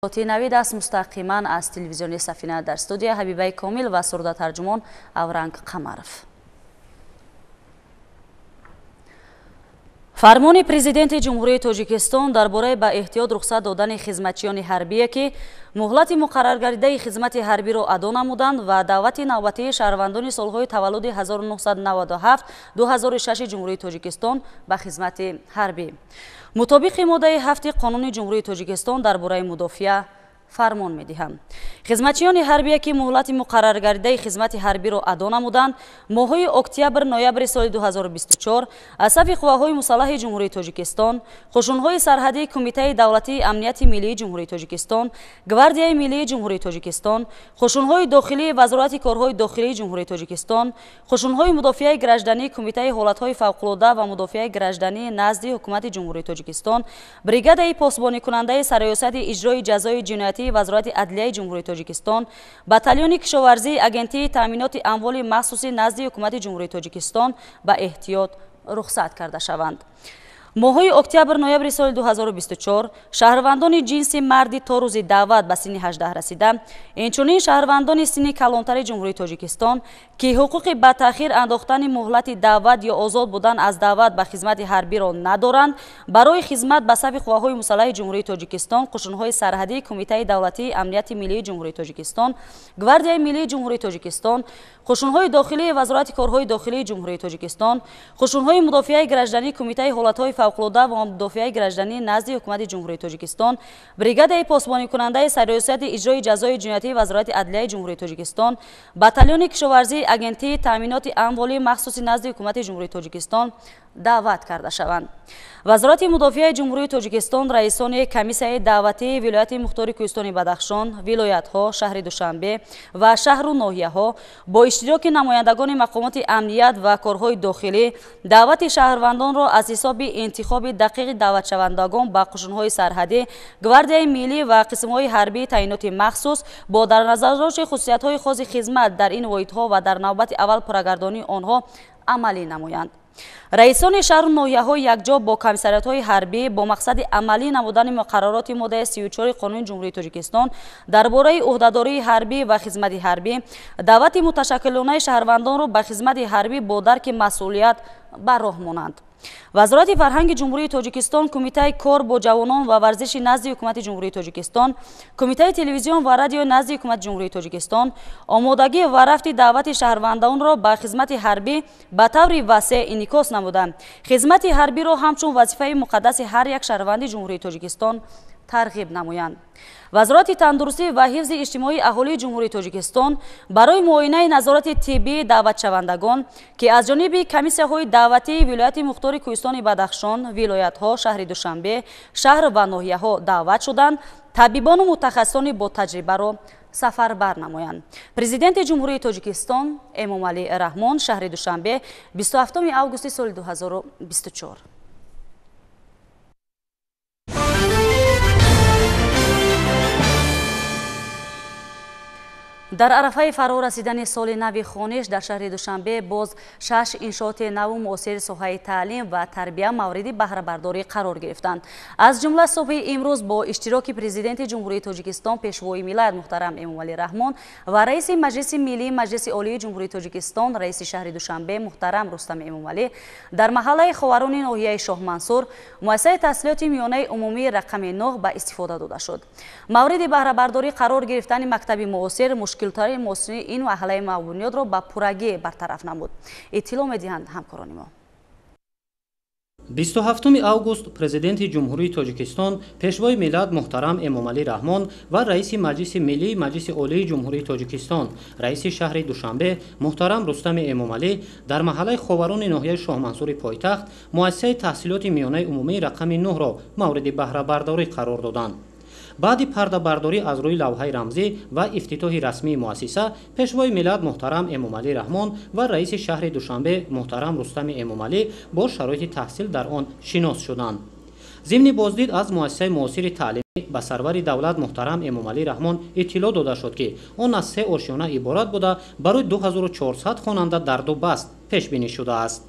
Навид аст мустақиман аз телевизиони Сафина. Дар студия Ҳабибаи Комил ва сурдатарҷумон Авранг Қамаров. Фармони Президенти Ҷумҳурии Тоҷикистон дар бораи ба эҳтиёт рухсат додани хизматчиёни ҳарбие, ки муҳлати муқарраргардидаи хизмати ҳарбиро адо намуданд, ва даъвати навбатии шаҳрвандони солҳои таваллуди 1997-2006 Ҷумҳурии Тоҷикистон ба хизмати ҳарбӣ. Мутобиқи моддаи 7 Қонуни Ҷумҳурии Тоҷикистон дар бораи мудофиа фармон медиҳам. Хизматчиёни ҳарбие, ки муҳлати муқарраргардидаи хизмати ҳарбиро адо намуданд, моҳҳои октябр-ноябри соли 2024 аз сафи қувваҳои мусаллаҳи Ҷумҳурии Тоҷикистон, қушунҳои сарҳадии Кумитаи давлатии амнияти миллии Ҷумҳурии Тоҷикистон, Гвардияи миллии Ҷумҳурии Тоҷикистон, қушунҳои дохилии Вазорати корҳои дохилии Ҷумҳурии Тоҷикистон, қушунҳои мудофиаи граждании Кумитаи ҳолатҳои фавқулода ва мудофиаи граждании назди Ҳукумати Ҷумҳурии Тоҷикистон, бригадаи посбоникунандаи сарриёсати иҷрои ҷазои ҷиноятӣ Вазорати адлияи Ҷумҳурии Тоҷикистон, батальони кишоварзии Агентии таъминоти амволи махсуси назди Ҳукумати Ҷумҳурии Тоҷикистон ба эҳтиёт рухсат карда шаванд. Моҳҳои октябр-ноябри соли 2024 шаҳрвандони ҷинси марди то рӯзи даъват ба синни 18 расида, инчунин шаҳрвандони синни калонтари Ҷумҳурии Тоҷикистон, ки ҳуқуқи ба таъхир андохтани муҳлати даъват ё озод будан аз даъват ба хизмати ҳарбиро надоранд, барои хизмат ба сафи қувваҳои мусаллаҳи Ҷумҳурии Тоҷикистон, қушунҳои сарҳадии Кумитаи давлатии амнияти миллии Ҷумҳурии Тоҷикистон, Гвардияи миллии Ҷумҳурии Тоҷикистон, қушунҳои дохилии Вазорати корҳои дохилии Ҷумҳурии Тоҷикистон, қушунҳои мудофиаи граждании Кумитаи ҳолатҳои фавқулода ва мудофиаи граждании назди Ҳукумати Ҷумҳурии Тоҷикистон, бригадаи посбоникунандаи сарриёсати иҷрои ҷазои ҷиноятии Вазорати адлияи Ҷумҳурии Тоҷикистон, батальони кишоварзии Агентии таъминоти амволи махсуси назди Ҳукумати Ҷумҳурии Тоҷикистон даъват карда шаванд. Вазорати мудофиаи Ҷумҳурии Тоҷикистон, раисони комиссияи даъватии вилояти мухтори Кӯҳистони Бадахшон, вилоятҳо, шаҳри Душанбе ва шаҳру ноҳияҳо бо иштироки намояндагони мақомоти амният ва корҳои дохилӣ даъвати шаҳрвандонро аз ҳисоби интихоби дақиқи даъватшавандагон ба қушунҳои сарҳадӣ, Гвардияи миллӣ ва қисмҳои ҳарбии таъиноти махсус бо дар назардошти хусусиятҳои хоси хизмат дар ин воҳидҳо ва дар навбати аввал пуррагардонии онҳо амалӣ намоянд. Раисони шаҳру ноҳияҳо якҷо бо комиссариятҳои ҳарбӣ бо мақсади амалӣ намудани муқаррароти моддаи 34 Қонуни Ҷумҳурии Тоҷикистон дар бораи ӯҳдадории ҳарбӣ ва хизмати ҳарбӣ даъвати муташаккилонаи шаҳрвандонро ба хизмати ҳарбӣ бо дарки масъулият ба роҳ монанд. Вазорати фарҳанги Ҷумҳурии Тоҷикистон, Кумитаи кор бо ҷавонон ва варзиши назди Ҳукумати Ҷумҳурии Тоҷикистон, Кумитаи телевизион ва радио назди Ҳукумати Ҷумҳурии Тоҷикистон омодагӣ ва рафти даъвати шаҳрвандонро ба хизмати ҳарбӣ ба таври васеъ инъикос намуданд. Хизмати ҳарбиро ҳамчун вазифаи муқаддаси ҳар як шаҳрванди Ҷумҳурии Тоҷикистон тарғиб намоянд. Вазорати тандурустӣ ва ҳифзи иҷтимоии аҳолии Ҷумҳурии Тоҷикистон барои муоинаи назорати тиббии даъватшавандагон, ки аз ҷониби комиссияҳои даъватии вилояти мухтори Кӯҳистони Бадахшон, вилоятҳо, шаҳри Душанбе, шаҳр ва ноҳияҳо даъват шуданд, табибону мутахассисони ботаҷрибаро сафарбар намоянд. Президенти Ҷумҳурии Тоҷикистон Эмомалӣ Раҳмон, шаҳри Душанбе, 27 августи соли 2024. Дар арафаи фаро расидани соли нави хониш дар шаҳри Душанбе боз 6 иншооти наву муосири соҳаи таълим ва тарбия мавриди баҳрабардорӣ қарор гирифтанд. Аз ҷумла субҳи имрӯз бо иштироки Президенти Ҷумҳурии Тоҷикистон, Пешвои миллат муҳтарам Эмомалӣ Раҳмон ва раиси Маҷлиси Миллии Маҷлиси Олии Ҷумҳурии Тоҷикистон, раиси шаҳри Душанбе муҳтарам Рустам Эмомалӣ дар маҳаллаи Ховарони ноҳияи Шоҳмансур муассисаи таҳсилоти миёнаи умумии рақами 9 ба истифода дода шуд. Мавриди баҳрабардорӣ қарор гирифтани мактаби муосир мушкилтари муосири ин маҳаллаи мавбунёдро ба пуррагӣ бартараф намуд. Иттилоъ медиҳанд ҳамкорони мо. 27 август Президенти Ҷумҳурии Тоҷикистон, Пешвои миллат муҳтарам Эмомалӣ Раҳмон ва раиси Маҷлиси Миллии Маҷлиси Олии Ҷумҳурии Тоҷикистон, раиси шаҳри Душанбе муҳтарам Рустами Эмомалӣ дар маҳаллаи Ховарони ноҳияи Шоҳмансури пойтахт муассисаи таҳсилоти миёнаи умумии рақами 9-ро мавриди баҳрабардорӣ қарор доданд. Баъди пардабардорӣ аз рӯи лавҳаи рамзӣ ва ифтитоҳи расмии муассиса, Пешвои миллат муҳтарам Эмомалӣ Раҳмон ва раиси шаҳри Душанбе муҳтарам Рустами Эмомалӣ бо шароити таҳсил дар он шинос шуданд. Зимни боздид аз муассисаи муосири таълимӣ ба сарвари давлат муҳтарам Эмомалӣ Раҳмон иттилоъ дода шуд, ки он аз 3 ошёна иборат буда, барои 2400 хонанда дар ду баст пешбинӣ шудааст.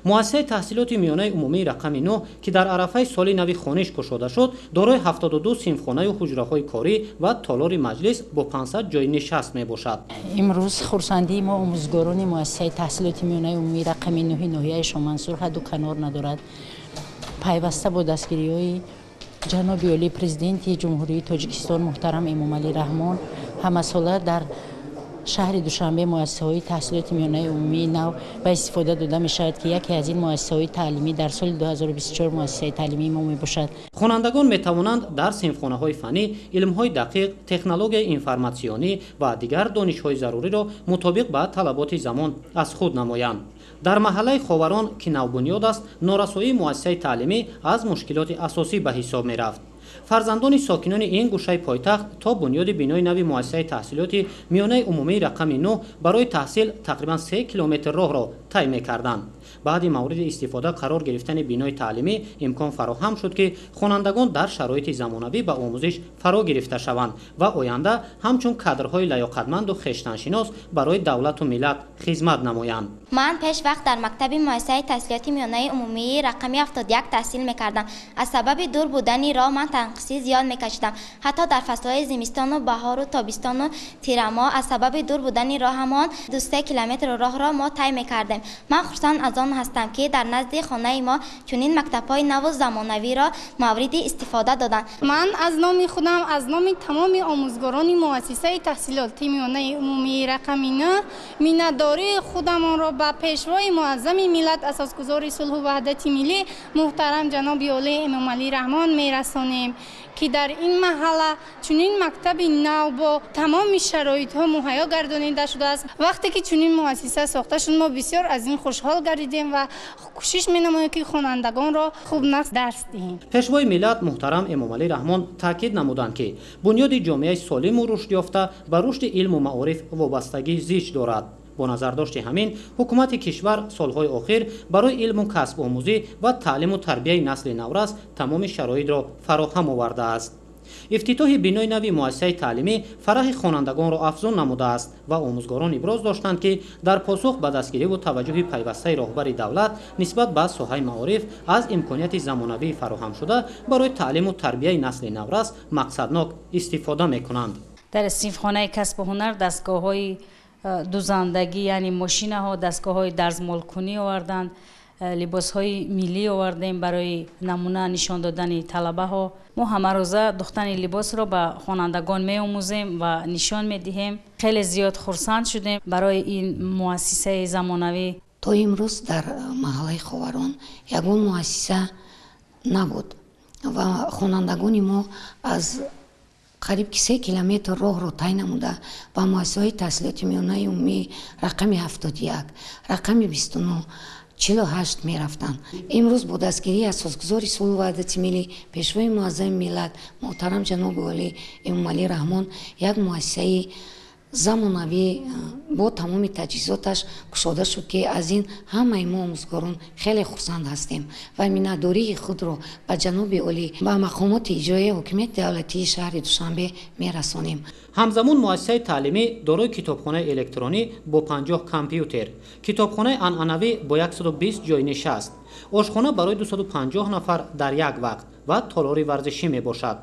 Муассисаи таҳсилоти миёнаи умумии рақами 9, ки дар арафаи соли нави хониш кушода шуд, дорои 72 синфхонаю ҳуҷраҳои корӣ ва толори маҷлис бо 500 ҷойи нишаст мебошад. Имрӯз хурсандии мо омӯзгорони муассисаи таҳсилоти миёнаи умумии рақами 9 ноҳияи Шомансур ҳадду канор надорад. Пайваста бо дастгириҳои ҷаноби олии Президенти Ҷумҳурии Тоҷикистон муҳтарам Эмомалӣ Раҳмон ҳамасола дар шаҳри Душанбе муассисаҳои таҳсилоти миёнаи умумии нав ба истифода дода мешавад, ки яке аз ин муассисаҳои таълимӣ дар соли 2024 муассисаи таълимии мо мебошад. Хонандагон метавонанд дар синфхонаҳои фаннӣ илмҳои дақиқ, технологияи информатсионӣ ва дигар донишҳои заруриро мутобиқ ба талаботи замон аз худ намоянд. Дар маҳаллаи Ховарон, ки навбунёд аст, норасоии муассисаи таълимӣ аз мушкилоти асосӣ ба ҳисоб мерафт. Фарзандони сокинони ин гӯшаи пойтахт то бунёди бинои нави муассисаи таҳсилоти миёнаи умумии рақами 9 барои таҳсил тақрибан 3 километр роҳро тай мекарданд. Баъди мавриди истифода қарор гирифтани бинои таълимӣ имкон фароҳам шуд, ки хонандагон дар шароити замонавӣ ба омӯзиш фаро гирифта шаванд ва оянда ҳамчун кадрҳои лаёқатманду хештаншинос барои давлату миллат хизмат намоянд. Ман пеш вақт дар мактаби муассисаи таҳсилоти миёнаи умумии рақами 71 таҳсил мекардам. Аз сабаби дур будани роҳ ман танқисӣ зиёд мекашидам. Ҳатто дар фаслҳои зимистону баҳору тобистону тирамоҳ аз сабаби дур будани роҳамон 2-3 километр роҳро мо тай мекардем. Ман хурсанд аз он ҳастам, ки дар назди хонаи мо чунин мактабҳои наву замонавиро мавриди истифода доданд. Ман аз номи худам, аз номи тамоми омӯзгорони муассисаи таҳсилоти миёнаи умумии рақами 9 миннатдории худамонро ба пешвои муаззами миллат, асосгузори сулҳу ваҳдати миллӣ муҳтарам ҷаноби олии Эмомалӣ Раҳмон мерасонем, ки дар ин маҳалла чунин мактаби нав бо тамоми шароитҳо муҳайё гардонида шудааст. Вақте ки чунин муассиса сохта шуд, мо бисёр аз ин хушҳол гардидем ва кӯшиш менамоем, ки хонандагонро хуб дарс диҳем. Пешвои миллат муҳтарам Эмомалӣ Раҳмон таъкид намуданд, ки бунёди ҷомеаи солиму рушдёфта ба рушди илму маориф вобастагии зич дорад. Бо назардошти ҳамин, ҳукумати кишвар солҳои охир барои илму касбомӯзӣ ва таълиму тарбияи насли наврас тамоми шароитро фароҳам овардааст. Ифтитоҳи бинои нави муассисаи таълимӣ фараҳи хонандагонро афзун намудааст ва омӯзгорон иброз доштанд, ки дар посух ба дастгириву таваҷҷӯҳи пайвастаи роҳбари давлат нисбат ба соҳаи маориф аз имконияти замонавии фароҳамшуда барои таълиму тарбияи насли наврас мақсаднок истифода мекунанд. Дар синфхонаи касбу ҳунар дастгоҳҳои дузандагӣ, яъне мошинаҳо, дастгоҳҳои дарзмолкунӣ оварданд, либосҳои миллӣ овардем барои намуна нишон додани талабаҳо. Мо ҳамарӯза духтани либосро ба хонандагон меомӯзем ва нишон медиҳем. Хеле зиёд хурсанд шудем барои ин муассисаи замонавӣ. То имрӯз дар маҳаллаи Ховарон ягон муассиса набуд ва хонандагони мо аз қариб ки 3 километр роҳро тай намуда ба муассисаҳои таҳсилоти миёнаи умумӣ рақами 71, рақами 29, 48 мерафтанд. Имрӯз бо дастгирии асосгузори сулҳу ваҳдати миллӣ, пешвои муаззами миллат муҳтарам ҷаноби олӣ Эмомалӣ Раҳмон як муассисаи замонавӣ бо тамоми таҷҳизоташ кушода шуд, ки аз ин ҳамаи мо омӯзгорон хеле хурсанд ҳастем ва миннатдории худро ба ҷаноби олӣ, ба мақомоти иҷроияи ҳокимияти давлатии шаҳри Душанбе мерасонем. Ҳамзамон муассисаи таълимӣ дорои китобхонаи электронӣ бо 50 компютер, китобхонаи анъанавӣ бо 120 ҷойи нишаст, ошхона барои 250 нафар дар як вақт ва толори варзишӣ мебошад.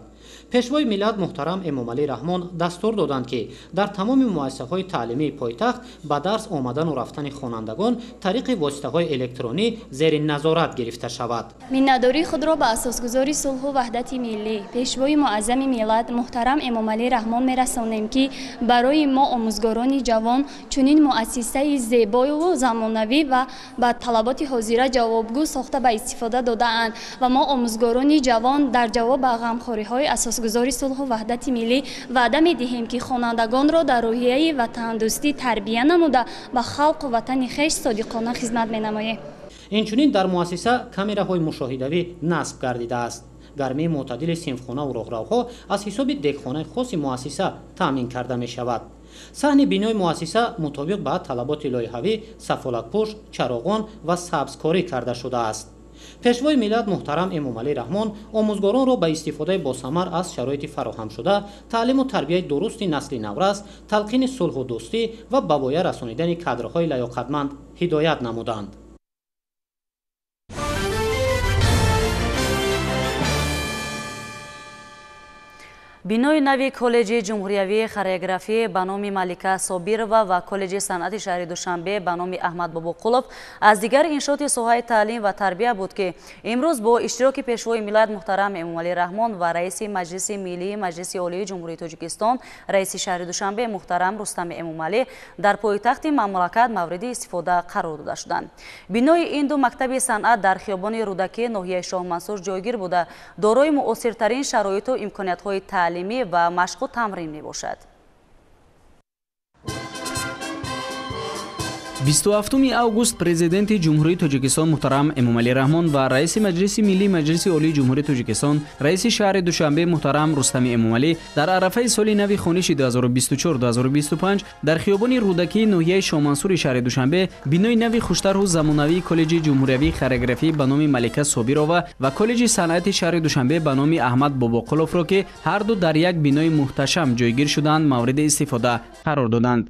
Пешвои миллат муҳтарам Эмомалӣ Раҳмон дастур доданд, ки дар тамоми муассисаҳои таълимии пойтахт ба дарс омадану рафтани хонандагон тариқи воситаҳои электронӣ зери назорат гирифта шавад. Миннатдории худро ба асосгузори сулҳу ваҳдати миллӣ, пешвои муаззами миллат муҳтарам Эмомалӣ Раҳмон мерасонем, ки барои мо омӯзгорони ҷавон чунин муассисаи зебою замонавӣ ва ба талаботи ҳозира ҷавобгӯ сохта ба истифода додаанд ва мо омӯзгорони ҷавон дар ҷавоб ба ғамхориҳои асосгузори сулҳу ваҳдати миллӣ ваъда медиҳем, ки хонандагонро дар рӯҳияи ватандӯстӣ тарбия намуда ба халқу ватани хеш содиқона хизмат менамоем. Инчунин дар муассиса камераҳои мушоҳидавӣ насб гардидааст. Гармии мӯътадили синфхонаву роҳравҳо аз ҳисоби дегхонаи хоси муассиса таъмин карда мешавад. Саҳни бинои муассиса мутобиқ ба талаботи лоиҳавӣ сафолатпӯш, чароғон ва сабзкорӣ карда шудааст. Пешвои миллат муҳтарам Эмомалӣ Раҳмон омӯзгоронро ба истифодаи босамар аз шароити фароҳамшуда, таълиму тарбияи дурусти насли наврас, талқини сулҳу дӯстӣ ва ба воя расонидани кадрҳои лаёқатманд ҳидоят намуданд. Бинои нави коллеҷи ҷумҳуриявии хореографӣ ба номи Малика Собирова ва коллеҷи санъати шаҳри Душанбе ба номи Аҳмад Бобоқулов аз дигар иншооти соҳаи таълим ва тарбия буд, ки имрӯз бо иштироки Пешвои миллат муҳтарам Эмомалӣ Раҳмон ва раиси Маҷлиси Миллии Маҷлиси Олии Ҷумҳурии Тоҷикистон, раиси шаҳри Душанбе муҳтарам Рустами Эмомалӣ дар пойтахти мамлакат мавриди истифода қарор дода шуданд. Бинои ин ду мактаби санъат дар хиёбони Рӯдакӣ ноҳияи Шоҳмансур ҷойгир буда, дорои муосиртарин шароиту имкониятҳои таълимӣ ва машқу тамрин мебошад. 27 август Президенти Ҷумҳурии Тоҷикистон муҳтарам Эмомалӣ Раҳмон ва раиси Маҷлиси Миллии Маҷлиси Олии Ҷумҳурии Тоҷикистон, раиси шаҳри Душанбе муҳтарам Рустами Эмомалӣ дар арафаи соли нави хониши 2024-2025 дар хиёбони Рӯдакии ноҳияи Шоҳмансури шаҳри Душанбе бинои нави хуштарҳу замонавии коллеҷи ҷумҳуриявии хореографӣ ба номи Малика Собирова ва коллеҷи санъати шаҳри Душанбе ба номи Аҳмад Бобоқуловро, ки ҳарду дар як бинои муҳташам ҷойгир шудаанд, мавриди истифода қарор доданд.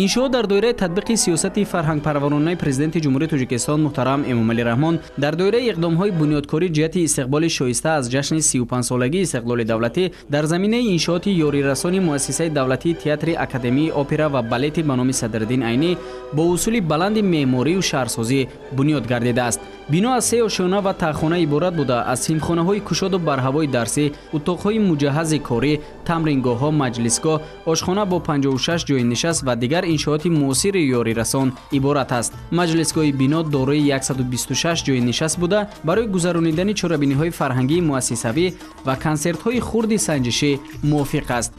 Иншоот дар доираи татбиқи сиёсати фарҳангпарваронаи Президенти Ҷумҳурии Тоҷикистон муҳтарам Эмомалӣ Раҳмон дар доираи иқдомҳои бунёдкорӣ ҷиҳати истиқболи шоиста аз ҷашни 35-солагии истиқлоли давлатӣ дар заминаи иншооти ёрирасони муассисаи давлатии театри Академияи опера ва балети ба номи Садриддин Айнӣ бо усули баланди меъморию шаҳрсозӣ бунёд гардидааст. Бино аз се ошёна ва таҳхона иборат буда, аз синфхонаҳои кушоду барҳавои дарсӣ, утоқҳои муҷаҳҳази корӣ, тамрингоҳҳо, маҷлисгоҳ, ошхона бо 56 ҷойи нишаст ва дигар иншооти муосири ёрирасон иборат аст. Маҷлисгоҳи бино дорои 126 ҷойи нишаст буда, барои гузаронидани чорабиниҳои фарҳангии муассисавӣ ва консертҳои хурди санҷишӣ мувофиқ аст.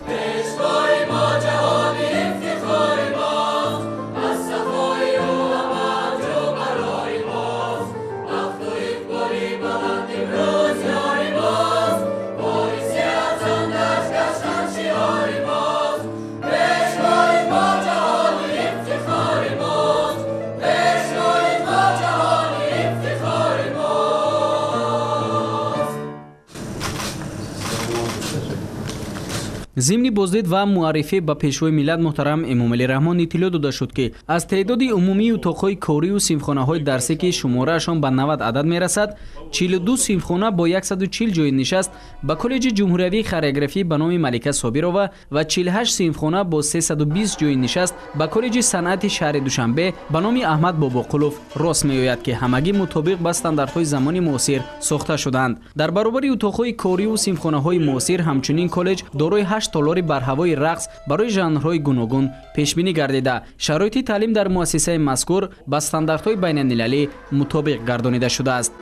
Зимни боздид ва муаррифӣ ба Пешвои миллат муҳтарам Эмомалӣ Раҳмон иттилоъ дода шуд, ки аз теъдоди умумии утоқҳои корию синфхонаҳои дарсӣ, ки шумораашон ба 90 адад мерасад, 42 синфхона бо 140 ҷойи нишаст ба коллеҷи ҷумҳуриявии хореографӣ ба номи Малика Собирова ва 48 синфхона бо 320 ҷойи нишаст ба коллеҷи санъати шаҳри Душанбе ба номи Аҳмад Бобоқулов рост меояд, ки ҳамагӣ мутобиқ ба стандартҳои замони муосир сохта шудаанд. Дар баробари утоқҳои корию синфхонаҳои муосир ҳамчунин коллеҷ дорои 8 толори барҳавои рақс барои жанрҳои гуногун пешбинӣ гардида, шароити таълим дар муассисаи мазкур ба стандартҳои байналмилалӣ мутобиқ гардонида шудааст.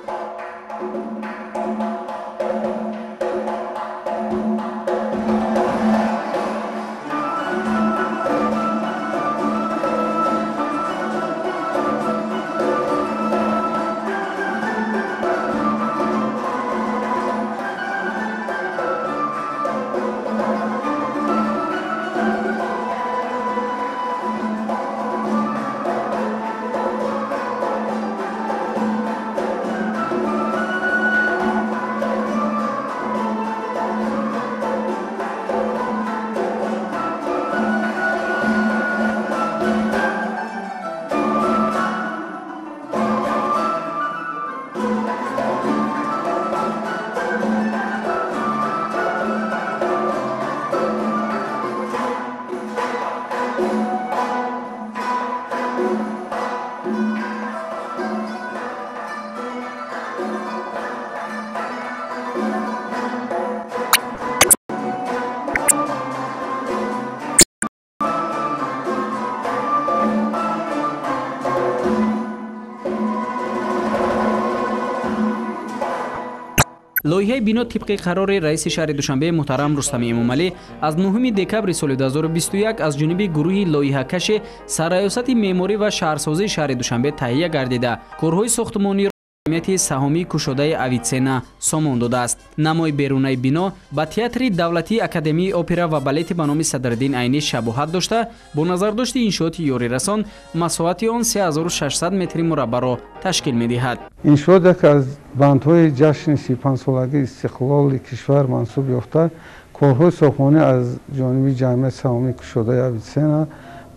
Лоиҳаи бино тибқи қарори раиси шаҳри Душанбе муҳтарам Рустами Эмомалӣ аз 9 декабри соли 2021 аз ҷониби гурӯҳи лоиҳакаши сарраёсати меъморӣ ва шаҳрсозии шаҳри Душанбе таҳия гардида, корҳои сохтмонӣ ҷамъияти саҳомии кушодаи Авитсена сомон додааст. Намои берунаи бино ба театри давлатии Академияи опера ва балети ба номи Садриддин Айнӣ шабоҳат дошта, бо назардошти иншооти ёрирасон масоҳати он 3600 метри мураббаъро ташкил медиҳад. Иншоот яке аз бандҳои ҷашни 35-солагии истиқлоли кишвар мансуб ёфта, корҳои сохтмонӣ аз ҷониби ҷамъияти саҳомии кушодаи Авитсена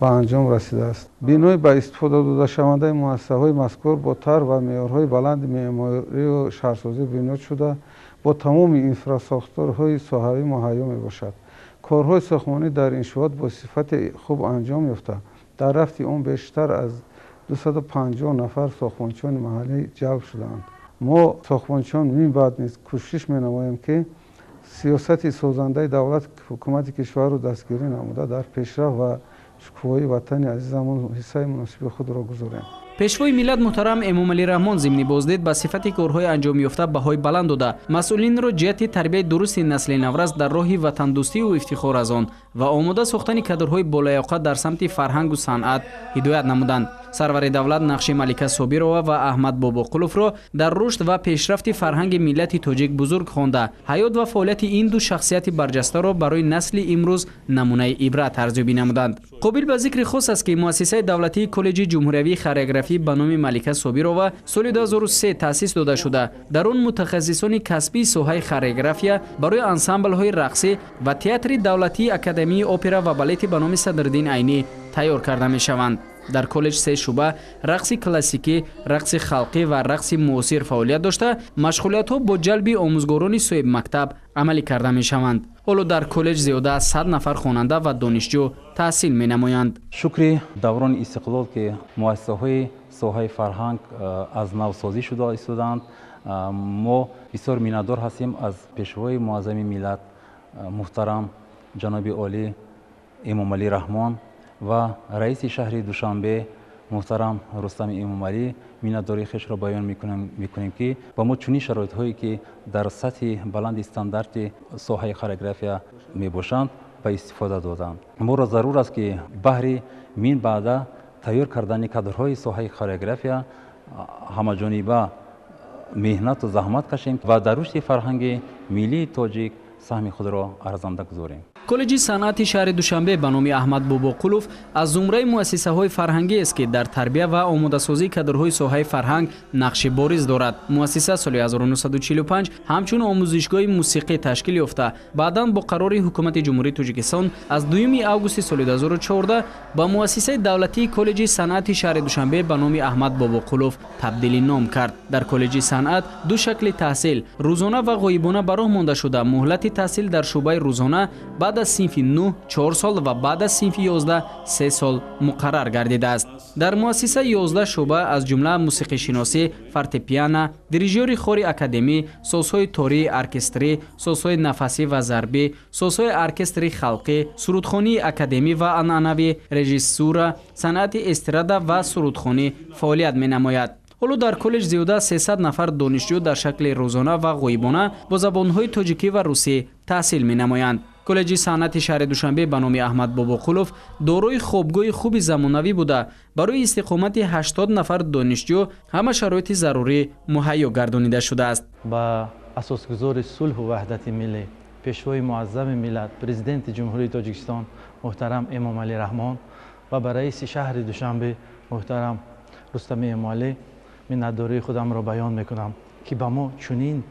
ба анҷом расидааст. Бинои ба истифода додашавандаи муассисаҳои мазкур бо тарҳ ва меъёрҳои баланди меъморию шаҳрсозӣ бунёд шуда, бо тамоми инфрасохторҳои соҳавӣ муҳайё мебошад. Корҳои сохтмонӣ дар иншоот бо сифати хуб анҷом ёфта, дар рафти он бештар аз 250 нафар сохтмончиёни маҳаллӣ ҷалб шудаанд. Мо сохтмончиён минбаъд низ кӯшиш менамоем, ки сиёсати созандаи давлат ҳукумати кишварро дастгирӣ намуда, дар пешрафт ва шукуфоии ватани азизамон ҳиссаи муносиби худро гузорем. Пешвои миллат муҳтарам Эмомалӣ Раҳмон зимни боздид ба сифати корҳои анҷомёфта баҳои баланд дода, масъулинро ҷиҳати тарбияи дурусти насли наврас дар роҳи ватандӯстию ифтихор аз он ва омода сохтани кадрҳои болаёқат дар самти фарҳангу санъат ҳидоят намуданд. Сарвари давлат нақши Малика Собирова ва Аҳмад Бобоқуловро дар рушд ва пешрафти фарҳанги миллати тоҷик бузург хонда, ҳаёт ва фаъолияти ин ду шахсияти барҷастаро барои насли имрӯз намунаи ибрат арзёбӣ намуданд. Қобил ба зикри хос аст, ки муассисаи давлатии коллеҷи ҷумҳуриявии хореографӣ ба номи Малика Собирова соли 2003 таъсис дода шуда, дар он мутахассисони касбии соҳаи хореография барои ансамблҳои рақсӣ ва театри давлатии Академияи опера ва балети ба номи Садриддин Айнӣ тайёр карда мешаванд. Дар коллеҷ се шӯъба рақси классикӣ, рақси халқӣ ва рақси муосир фаъолият дошта, машғулиятҳо бо ҷалби омӯзгорони соҳибмактаб амалӣ карда мешаванд. Ҳоло дар коллеҷ зиёда аз 100 нафар хонанда ва донишҷӯ таҳсил менамоянд. Шукри даврони истиқлол, ки муассисаҳои соҳаи фарҳанг аз навсозӣ шуда истодаанд, мо бисёр миннатдор ҳастем аз пешвои муаззами миллат муҳтарам ҷаноби олӣ Эмомалӣ Раҳмон ва раиси шаҳри Душанбе муҳтарам Рустами Эмомалӣ. Миннатдории хешро баён мекунем, ки ба мо чунин шароитҳое, ки дар сатҳи баланди стандарти соҳаи хореография мебошанд, ба истифода доданд. Моро зарур аст, ки баҳри минбаъда тайёр кардани кадрҳои соҳаи хореография ҳамаҷониба меҳнату заҳмат кашем ва дар рушди фарҳанги миллии тоҷик саҳми худро арзанда гузорем. Коллеҷи санъати шаҳри Душанбе ба номи Аҳмад Бобоқулов аз зумраи муассисаҳои фарҳангӣ аст, ки дар тарбия ва омодасозии кадрҳои соҳаи фарҳанг нақши бориз дорад. Муассиса соли 1945 ҳамчун омӯзишгоҳи мусиқӣ ташкил ёфта, баъдан бо қарори ҳукумати Ҷумҳурии Тоҷикистон аз 2 августи соли 2014 ба муассисаи давлатии коллеҷи санъати шаҳри Душанбе ба номи Аҳмад Бобоқулов табдили ном кард. Дар коллеҷи санъат ду шакли таҳсил рӯзона ва ғоибона ба роҳ монда шуда, муҳлати таҳсил дар шӯъбаи рӯзона баъд аз синфи 9 4 сол ва баъд аз синфи 11 3 сол муқаррар гардидааст. Дар муассиса 11 шӯъба аз ҷумла мусиқишиносӣ, фортепиано, дирижёри хори академӣ, созҳои тории оркестрӣ, созҳои нафасӣ ва зарбӣ, созҳои оркестри халқӣ, сурудхонии академӣ ва анъанавӣ, режиссура, санъати эстрада ва сурудхонӣ фаъолият менамояд. Ҳоло дар коллеҷ зиёда аз 300 нафар донишҷӯ дар шакли рӯзона ва ғоибона бо забонҳои тоҷикӣ ва русӣ таҳсил менамоянд. Коллеҷи санъати шаҳри Душанбе ба номи Аҳмад Бобоқулов дорои хобгоҳи хуби замонавӣ буда, барои истиқомати 80 нафар донишҷӯ ҳама шароити зарурӣ муҳайё гардонида шудааст. Ба асосгузори сулҳу ваҳдати миллӣ, пешвои муаззами миллат, президенти Ҷумҳурии Тоҷикистон муҳтарам Эмомалӣ Раҳмон ва ба раиси шаҳри Душанбе муҳтарам Рустами Эмомалӣ миннатдории худамро баён мекунам, ки ба мо чунин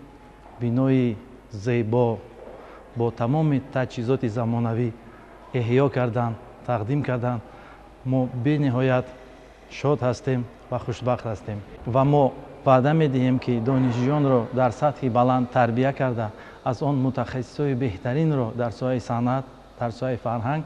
бинои зебо бо тамоми таҷҳизоти замонавӣ эҳё карданд, тақдим карданд. Мо бениҳоят шод ҳастем ва хушбахт ҳастем ва мо ваъда медиҳем, ки донишҷӯёнро дар сатҳи баланд тарбия карда, аз он мутахассисҳои беҳтаринро дар соҳаи санъат, дар соҳаи фарҳанг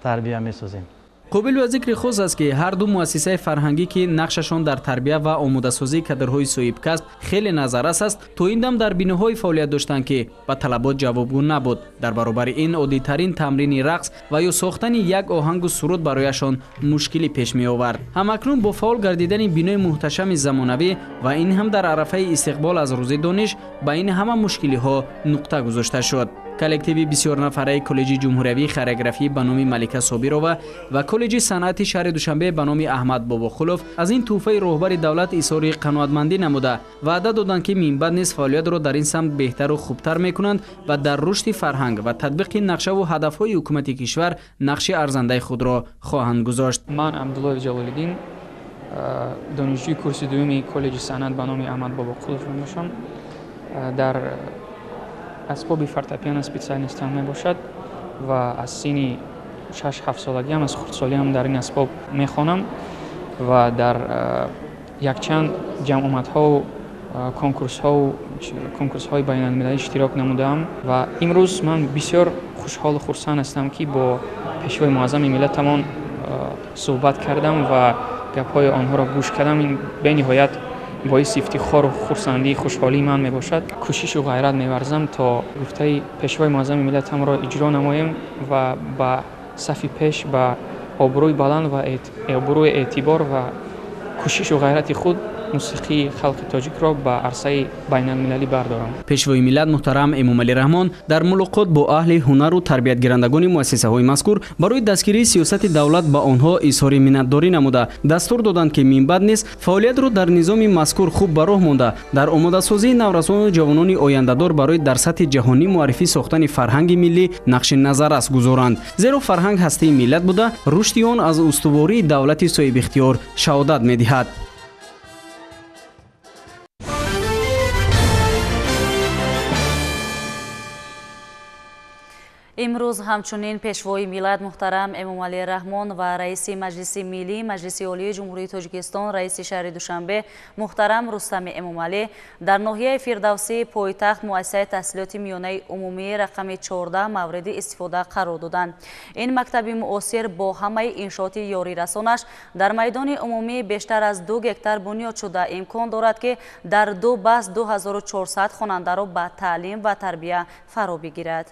тарбия месозем. Қобил ба зикри хос аст, ки ҳар ду муассисаи фарҳангӣ, ки нақшашон дар тарбия ва омодасозии кадрҳои соҳибкасб хеле назаррас аст, то ин дам дар биноҳое фаъолият доштанд, ки ба талабот ҷавобгӯ набуд. Дар баробари ин оддитарин тамрини рақс ва ё сохтани як оҳангу суруд барояшон мушкилӣ пеш меовард. Ҳамакнун бо фаъол гардидани бинои муҳташами замонавӣ ва ин ҳам дар арафаи истиқбол аз рӯзи дониш ба ин ҳама мушкилиҳо нуқта гузошта шуд. Коллективи бисёрнафараи коллеҷи ҷумҳуриявии хореографӣ ба номи Малика Собирова ва коллеҷи санъати шаҳри Душанбе ба номи Аҳмад Бобохулов аз ин тӯҳфаи роҳбари давлат изҳори қаноатмандӣ намуда, ваъда доданд, ки минбаъд низ фаъолиятро дар ин самт беҳтару хубтар мекунанд ва дар рушди фарҳанг ва татбиқи нақшаву ҳадафҳои ҳукумати кишвар нақши арзандаи худро хоҳанд гузошт. Ман Абдуллоев Ҷалолиддин, донишҷӯи курси дуюми коллеҷи санъат ба номи Аҳмад Бобоқулов мебошам. Дар асбоби фортепиано специалистам мебошад ва аз синни 6-7 солагиам, аз хурдсолиам дар ин асбоб мехонам ва дар якчанд ҷамъомадҳову конкурсҳои байналмилалӣ иштирок намудаам ва имрӯз ман бисёр хушҳолу хурсанд ҳастам, ки бо пешвои муаззами миллатамон суҳбат кардам ва гапҳои онҳоро гӯш кардам. Ин бениҳоят боиси ифтихору хурсандии хушҳолии ман мебошад. Кӯшишу ғайрат меварзам, то гуфтаи пешвои муаззами миллатамро иҷро намоем ва ба сафи пеш, ба обрӯи баланд ва обрӯи эътибор ва кӯшишу ғайрати худ мусиқии халқи тоҷикро ба арсаи байналмилалӣ бардорам. Пешвои миллат муҳтарам Эмомалӣ Раҳмон дар мулоқот бо аҳли ҳунару тарбиятгирандагони муассисаҳои мазкур барои дастгирии сиёсати давлат ба онҳо изҳори миннатдорӣ намуда, дастур доданд, ки минбаъд низ фаъолиятро дар низоми мазкур хуб ба роҳ монда, дар омодасозии наврасону ҷавонони ояндадор барои дар сатҳи ҷаҳонӣ муаррифӣ сохтани фарҳанги миллӣ нақши назаррас гузоранд. Зеро фарҳанг ҳастаи миллат буда, рушди он аз устувории давлати соҳибихтиёр шаҳодат медиҳад. Имрӯз ҳамчунин пешвои миллат муҳтарам Эмомалӣ Раҳмон ва раиси Маҷлиси Миллӣ Маҷлиси Олии Ҷумҳурии Тоҷикистон, раиси шаҳри Душанбе муҳтарам Рустами Эмомалӣ дар ноҳияи Фирдавсии пойтахт муассисаи таҳсилоти миёнаи умумии рақами 14 мавриди истифода қарор доданд. Ин мактаби муосир бо ҳамаи иншооти ёрирасонаш дар майдони умумии бештар аз 2 гектар бунёд шуда, имкон дорад, ки дар ду баст 2400 хонандаро ба таълим ва тарбия фаро бигирад.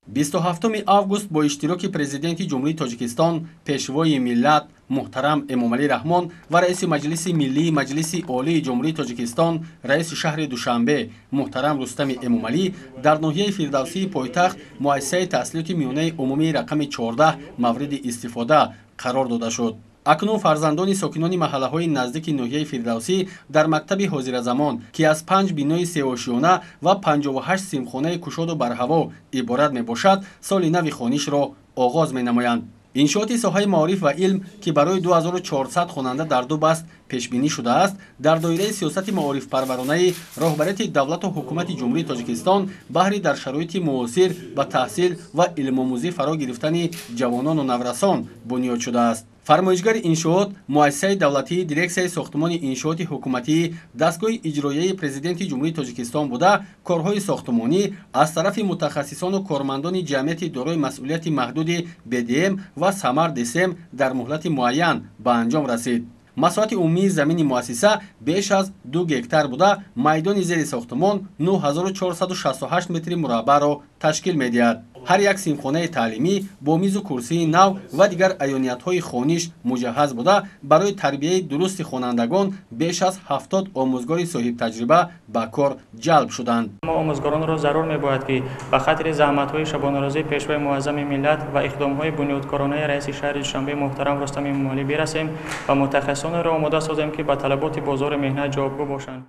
27 август бо иштироки президенти Ҷумҳурии Тоҷикистон, пешвои миллат муҳтарам Эмомалӣ Раҳмон ва раиси Маҷлиси Миллии Маҷлиси Олии Ҷумҳурии Тоҷикистон, раиси шаҳри Душанбе муҳтарам Рустами Эмомалӣ дар ноҳияи Фирдавсии пойтахт муассисаи таҳсилоти миёнаи умумии рақами 14 мавриди истифода қарор дода шуд. Акнун фарзандони сокинони маҳаллаҳои наздики ноҳияи Фирдавсӣ дар мактаби ҳозиразамон, ки аз 5 бинои сеошиёна ва 58 симхонаи кушоду барҳаво иборат мебошад, соли нави хонишро оғоз менамоянд. Иншооти соҳаи маориф ва илм, ки барои 2400 хонанда дар ду баст пешбинӣ шудааст, дар доираи сиёсати маорифпарваронаи роҳбарияти давлату ҳукумати Ҷумҳурии Тоҷикистон баҳри дар шароити муосир ба таҳсил ва илмомӯзӣ фаро гирифтани ҷавонону наврасон бунёд шудааст. Фармоишгари иншоот муассисаи давлатии дирексияи сохтмони иншооти ҳукуматии дастгоҳи иҷроияи президенти Ҷумҳурии Тоҷикистон буда, корҳои сохтмонӣ аз тарафи мутахассисону кормандони ҷамъияти дорои масъулияти маҳдуди БДМ ва Самар ДСМ дар муҳлати муайян ба анҷом расид. Масоҳати умумии замини муассиса беш аз 2 гектар буда, майдони зери сохтмон 9468 метри мураббаъро ташкил медиҳад. Ҳар як синфхонаи таълимӣ бо мизу курсии нав ва дигар аёниятҳои хониш муҷаҳҳаз буда, барои тарбияи дурусти хонандагон беш аз 70 омӯзгори соҳибтаҷриба ба кор ҷалб шуданд. Мо омӯзгоронро зарур мебояд, ки ба хатри заҳматҳои шабонарӯзии пешвои муаззами миллат ва иқдомҳои бунёдкоронаи раиси шаҳри Душанбе муҳтарам Рустами Эмомалӣ бирасем ва мутахассисонеро омода созем, ки ба талаботи бозори меҳнат ҷавобгӯ бошанд.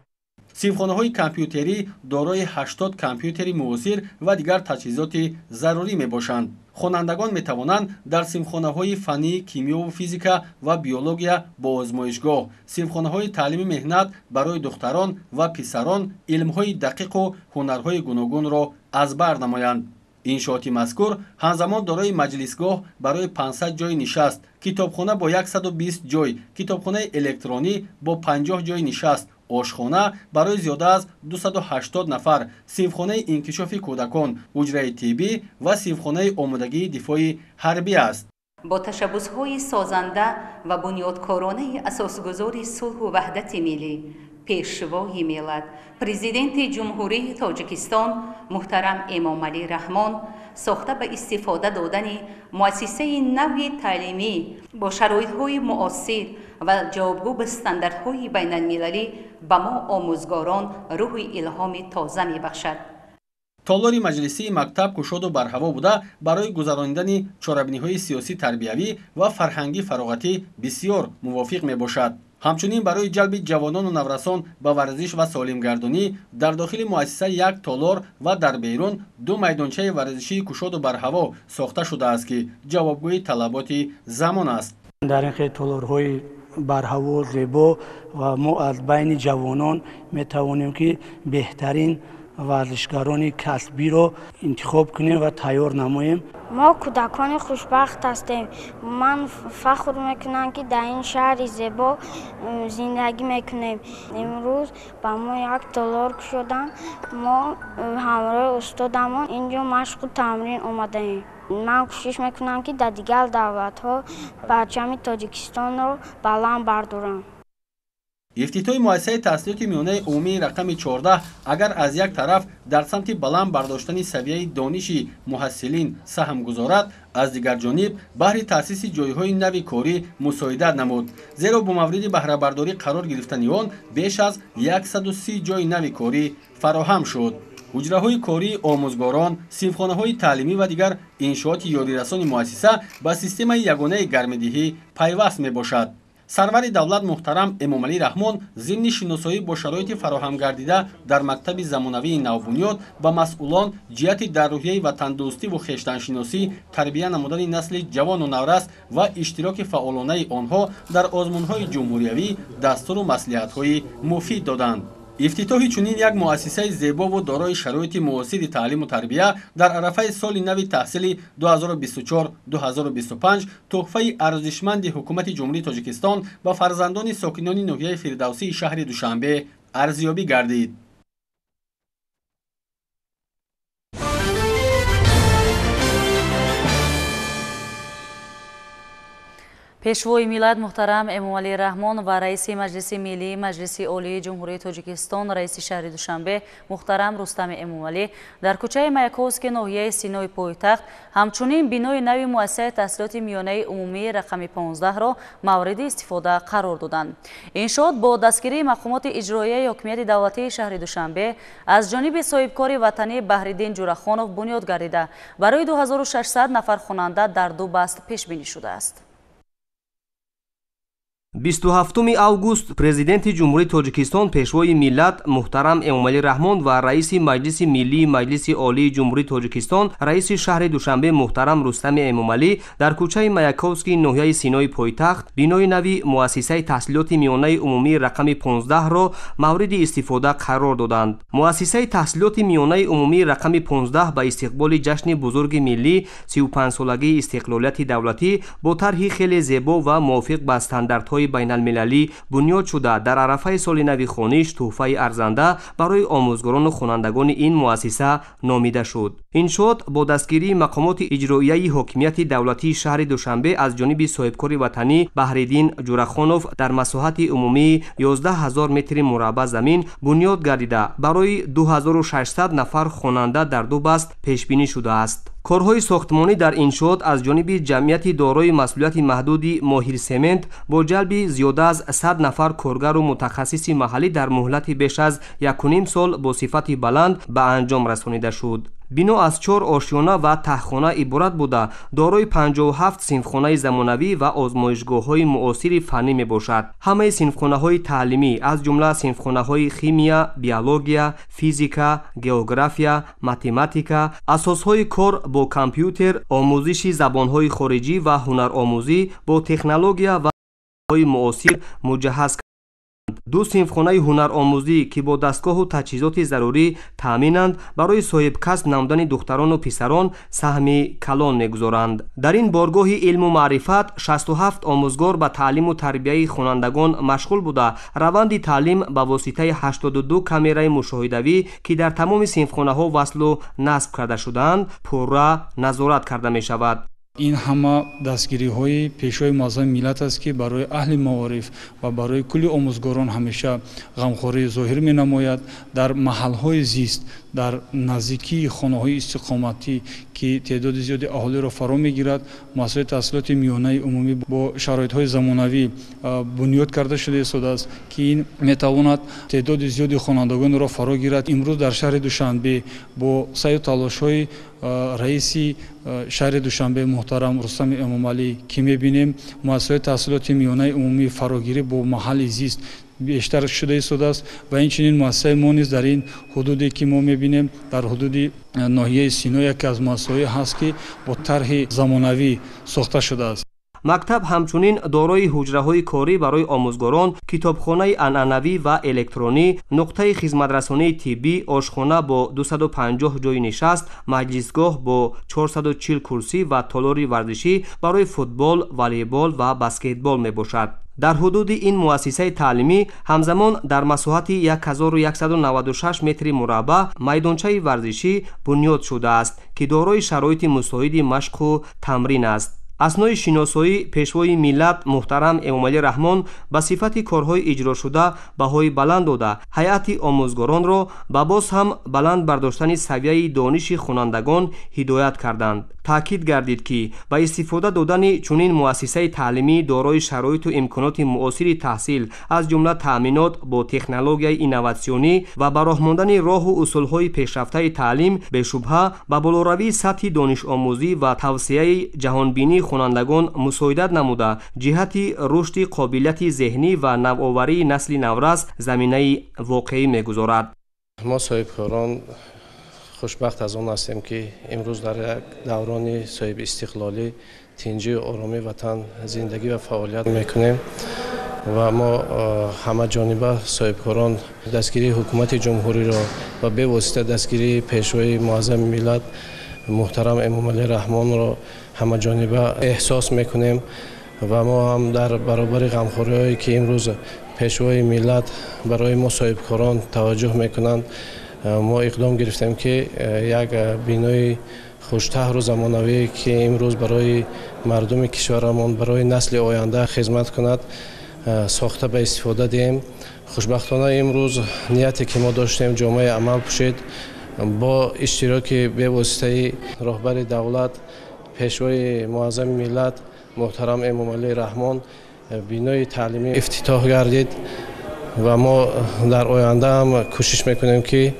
Синфхонаҳои компютерӣ дорои 80 компютери муосир ва дигар таҷҳизоти зарурӣ мебошанд. Хонандагон метавонанд дар синфхонаҳои фаннии кимиёву физика ва биология бо озмоишгоҳ, синфхонаҳои таълими меҳнат барои духтарон ва писарон илмҳои дақиқу ҳунарҳои гуногунро аз бар намоянд. Иншооти мазкур ҳамзамон дорои маҷлисгоҳ барои 500 ҷойи нишаст, китобхона бо 120 ҷой, китобхонаи электронӣ бо 50 ҷойи нишаст, ошхона барои зиёда аз 280 нафар, синфхонаи инкишофи кӯдакон, ҳуҷраи тиббӣ ва синфхонаи омодагии дифои ҳарбӣ аст. Бо ташаббусҳои созанда ва бунёдкоронаи асосгузори сулҳу ваҳдати миллӣ, Пешвои миллат, Президенти Ҷумҳурии Тоҷикистон муҳтарам Эмомалӣ Раҳмон сохта ба истифода додани муассисаи нави таълимӣ бо шароитҳои муосир ва ҷавобгӯ ба стандартҳои байналмилалӣ ба мо омӯзгорон рӯҳи илҳоми тоза мебахшад. Толори маҷлисии мактаб кушоду барҳаво буда, барои гузаронидани чорабиниҳои сиёсӣ, тарбиявӣ ва фарҳангӣ фароғатӣ бисёр мувофиқ мебошад. Ҳамчунин барои ҷалби ҷавонону наврасон ба варзиш ва солимгардонӣ дар дохили муассиса як толор ва дар берун ду майдончаи варзишии кушоду барҳаво сохта шудааст, ки ҷавобгӯи талаботи замон аст. Дар ин хел толорҳои барҳаво зебо ва мо аз байни ҷавонон метавонем, ки беҳтарин варзишгарони касбиро интихоб кунем ва тайёр намоем. Мо кӯдакони хушбахт ҳастем. Ман фахр мекунам, ки дар ин шаҳри зебо зиндагӣ мекунем. Имрӯз ба мо як толор кушоданд. Мо ҳамроҳи устодамон инҷо машқу тамрин омадаем. Ман кӯшиш мекунам, ки дар дигар давлатҳо парчами Тоҷикистонро баланд бардорам. Ифтитоҳи муассисаи таҳсилоти миёнаи умумии рақами 14 агар аз як тараф дар самти баланд бардоштани савияи дониши муҳассилин саҳм гузорад, аз дигар ҷониб баҳри таъсиси ҷойҳои нави корӣ мусоидат намуд, зеро бо мавриди баҳрабардорӣ қарор гирифтани он беш аз 130 ҷойи нави корӣ фароҳам шуд. Ҳуҷраҳои кории омӯзгорон, синфхонаҳои таълимӣ ва дигар иншооти ёрирасони муассиса ба системаи ягонаи гармидиҳӣ пайваст мебошад. Сарвари давлат муҳтарам Эмомалӣ Раҳмон зимни шиносоӣ бо шароити фароҳамгардида дар мактаби замонавии навбунёд ба масъулон ҷиҳати дар рӯҳияи ватандӯстиву хештаншиносӣ тарбия намудани насли ҷавону наврас ва иштироки фаъолонаи онҳо дар озмунҳои ҷумҳуриявӣ дастуру маслиҳатҳои муфид доданд. Ифтитоҳи чунин як муассисаи зебову дорои шароити муосири таълиму тарбия дар арафаи соли нави таҳсили 2024-2025 тӯҳфаи арзишманди ҳукумати Ҷумҳурии Тоҷикистон ба фарзандони сокинони ноҳияи Фирдавсии шаҳри Душанбе арзёбӣ гардид. Пешвои миллат муҳтарам Эмомалӣ Раҳмон ва раиси Маҷлиси Миллии Маҷлиси Олии Ҷумҳурии Тоҷикистон, раиси шаҳри Душанбе муҳтарам Рустами Эмомалӣ дар кӯчаи Маяковский ноҳияи Синои пойтахт ҳамчунин бинои нави муассисаи таҳсилоти миёнаи умумии рақами 15-ро мавриди истифода қарор доданд. Иншоот бо дастгирии мақомоти иҷроияи ҳокимияти давлатии шаҳри Душанбе аз ҷониби соҳибкори ватанӣ Баҳриддин Ҷурахонов бунёд гардида, барои 2600 нафар хонанда дар ду баст пешбинӣ шудааст. 27 август Президенти Ҷумҳурии Тоҷикистон, Пешвои миллат муҳтарам Эмомалӣ Раҳмон ва раиси Маҷлиси Миллии Маҷлиси Олии Ҷумҳурии Тоҷикистон, раиси шаҳри Душанбе муҳтарам Рустами Эмомалӣ дар кӯчаи Маяковский ноҳияи Синои пойтахт бинои нави муассисаи таҳсилоти миёнаи умумии рақами 15-ро мавриди истифода қарор доданд. Муассисаи таҳсилоти миёнаи умумии рақами 15 ба истиқболи ҷашни бузурги миллӣ 35-солагии истиқлолияти давлатӣ бо тарҳи хеле зебо ва мувофиқ ба стандартҳои байналмилалӣ бунёд шуда, дар арафаи соли нави хониш тӯҳфаи арзанда барои омӯзгорону хонандагони ин муассиса номида шуд. Иншоот бо дастгирии мақомоти иҷроияи ҳокимияти давлатии шаҳри Душанбе аз ҷониби соҳибкори ватанӣ Баҳриддин Ҷурахонов дар масоҳати умумии 11 000 метри мураббаъ замин бунёд гардида, барои 2600 нафар хонанда дар ду баст пешбинӣ шудааст. Корҳои сохтмонӣ дар иншоот аз ҷониби ҷамъияти дорои масъулияти маҳдуди Моҳирсемент бо ҷалби зиёда аз 100 нафар коргару мутахассиси маҳаллӣ дар муҳлати беш аз 1,5 сол бо сифати баланд ба анҷом расонида шуд. Бино аз 4 ошёна ва таҳхона иборат буда, дорои 57 синфхонаи замонавӣ ва озмоишгоҳҳои муосири фаннӣ мебошад. Ҳамаи синфхонаҳои таълимӣ, аз ҷумла синфхонаҳои химия, биология, физика, география, математика, асосҳои кор бо компютер, омӯзиши забонҳои хориҷӣ ва ҳунаромӯзӣ бо технология ва муосир муҷаҳҳаз. Ду синфхонаи ҳунаромӯзӣ, ки бо дастгоҳу таҷҳизоти зарурӣ таъминанд, барои соҳибкасб намудани духтарону писарон саҳми калон мегузоранд. Дар ин боргоҳи илму маърифат 67 омӯзгор ба таълиму тарбияи хонандагон машғул буда, раванди таълим ба воситаи 82 камераи мушоҳидавӣ, ки дар тамоми синфхонаҳо васлу насб карда шудаанд, пурра назорат карда мешавад. Ин ҳама дастгириҳои Пешвои муаззами миллат аст, ки барои аҳли маориф ва барои кулли омӯзгорон ҳамеша ғамхорӣ зоҳир менамояд. Дар маҳалҳои зист, дар наздикии хонаҳои истиқоматӣ, ки теъдоди зиёди аҳолиро фаро мегирад, муассисаҳои таҳсилоти миёнаи умумӣ бо шароитҳои замонавӣ бунёд карда шуда истодааст, ки ин метавонад теъдоди зиёди хонандагонро фаро гирад. Имрӯз дар шаҳри Душанбе бо саъю талошҳои раиси шаҳри Душанбе муҳтарам Рустами Эмомалӣ, ки мебинем, муассисаҳои таҳсилоти миёнаи умумӣ фарогирӣ бо маҳалли зист бештар шуда истодааст ва инчунин муассисаи мо низ дар ин ҳудуде, ки мо мебинем, дар ҳудуди ноҳияи Сино яке аз муассисаҳое ҳаст, ки бо тарҳи замонавӣ сохта шудааст. Мактаб ҳамчунин дорои ҳуҷраҳои корӣ барои омӯзгорон, китобхонаи анъанавӣ ва электронӣ, нуқтаи хизматрасонии тиббӣ, ошхона бо 250 ҷойи нишаст, маҷлисгоҳ бо 440 курсӣ ва толори варзишӣ барои футбол, волейбол ва баскетбол мебошад. Дар ҳудуди ин муассисаи таълимӣ ҳамзамон дар масоҳати 1196 метри мураббаъ майдончаи варзишӣ бунёд шудааст, ки дорои шароити мусоиди машқу тамрин аст. Аснои шиносоӣ Пешвои миллат муҳтарам Эмомалӣ Раҳмон ба сифати корҳои иҷрошуда баҳои баланд дода, ҳайати омӯзгоронро ба боз ҳам баланд бардоштани савияи дониши хонандагон ҳидоят карданд. Таъкид гардид, ки ба истифода додани чунин муассисаи таълимӣ дорои шароиту имконоти муосири таҳсил, аз ҷумла таъминот бо технологияи инноватсионӣ ва ба роҳ мондани роҳу усулҳои пешрафтаи таълим, бешубҳа ба болоравии сатҳи донишомӯзӣ ва тавсеаи ҷаҳонбинии хонандагон мусоидат намуда, ҷиҳати рушди қобилияти зеҳнӣ ва навоварии насли наврас заминаи воқеӣ мегузорад. Мо соҳибкорон хушбахт аз он ҳастем, ки имрӯз дар як даврони соҳибистиқлолӣ, тинҷию оромии ватан зиндагӣ ва фаъолият мекунем ва мо ҳамаҷониба соҳибкорон дастгирии ҳукумати ҷумҳуриро ва бевосита дастгирии Пешвои муаззами миллат муҳтарам Эмомалӣ Раҳмонро ҳамаҷониба эҳсос мекунем ва мо ҳам дар баробари ғамхориҳое, ки имрӯз Пешвои миллат барои мо соҳибкорон таваҷҷӯҳ мекунанд, мо иқдом гирифтем, ки як бинои хуштаҳру замонавӣ, ки имрӯз барои мардуми кишварамон, барои насли оянда хизмат кунад, сохта ба истифода диҳем. Хушбахтона имрӯз нияте, ки мо доштем, ҷомаи амал пӯшид. Бо иштироки бевоситаи роҳбари давлат, Пешвои муаззами миллат муҳтарам Эмомалӣ Раҳмон бинои таълимӣ ифтитоҳ гардид ва мо дар оянда ҳам кӯшиш мекунем, ки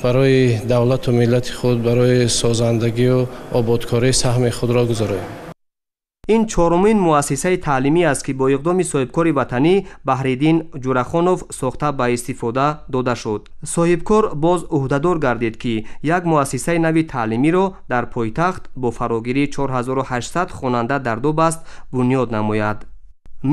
барои давлату миллати худ, барои созандагию ободкорӣ саҳми худро гузорем. Ин чорумин муассисаи таълимӣ аст, ки бо иқдоми соҳибкори ватанӣ Баҳриддин Ҷурахонов сохта ба истифода дода шуд. Соҳибкор боз ӯҳдадор гардид, ки як муассисаи нави таълимиро дар пойтахт бо фарогирии 4800 хонанда дар ду баст бунёд намояд.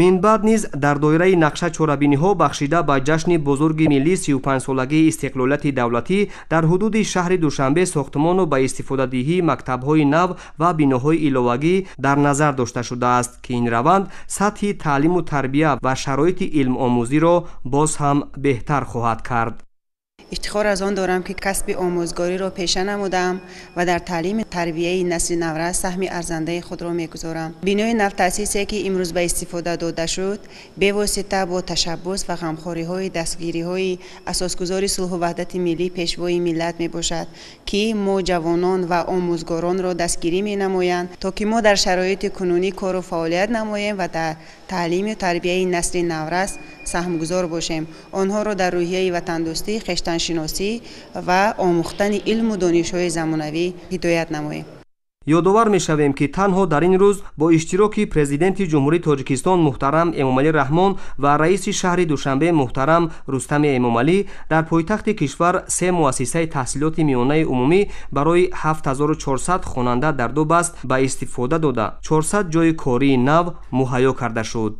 Минбаъд низ дар доираи нақша чорабиниҳо бахшида ба ҷашни бузурги миллӣ 35-солагии истиқлолияти давлатӣ дар ҳудуди шаҳри Душанбе сохтмону ба истифодадиҳии мактабҳои нав ва биноҳои иловагӣ дар назар дошта шудааст, ки ин раванд сатҳи таълиму тарбия ва шароити илмомӯзиро боз ҳам беҳтар хоҳад кард. Ифтихор аз он дорам, ки касби омӯзгориро пеша намудаам ва дар таълими тарбияи насли наврас саҳми арзандаи худро мегузорам. Бинои навтаъсисе, ки имрӯз ба истифода дода шуд, бевосита бо ташаббус ва ғамхориҳои дастгириҳои асосгузори сулҳу ваҳдати миллӣ, Пешвои миллат мебошад, ки мо ҷавонон ва омӯзгоронро дастгирӣ менамоянд, то ки мо дар шароити кунунӣ кору фаъолият намоем ва дар таълиму тарбияи насли наврас саҳмгузор бошем, онҳоро дар рӯҳияи ватандӯстӣ, хештаншиносӣ ва омӯхтани илму донишҳои замонавӣ ҳидоят намоем. Ёдовар мешавем, ки танҳо дар ин рӯз бо иштироки Президенти Ҷумҳурии Тоҷикистон муҳтарам Эмомалӣ Раҳмон ва раиси шаҳри Душанбе муҳтарам Рустами Эмомалӣ дар пойтахти кишвар се муассисаи таҳсилоти миёнаи умумӣ барои 7400 хонанда дар ду баст ба истифода дода, 400 ҷойи кории нав муҳайё карда шуд.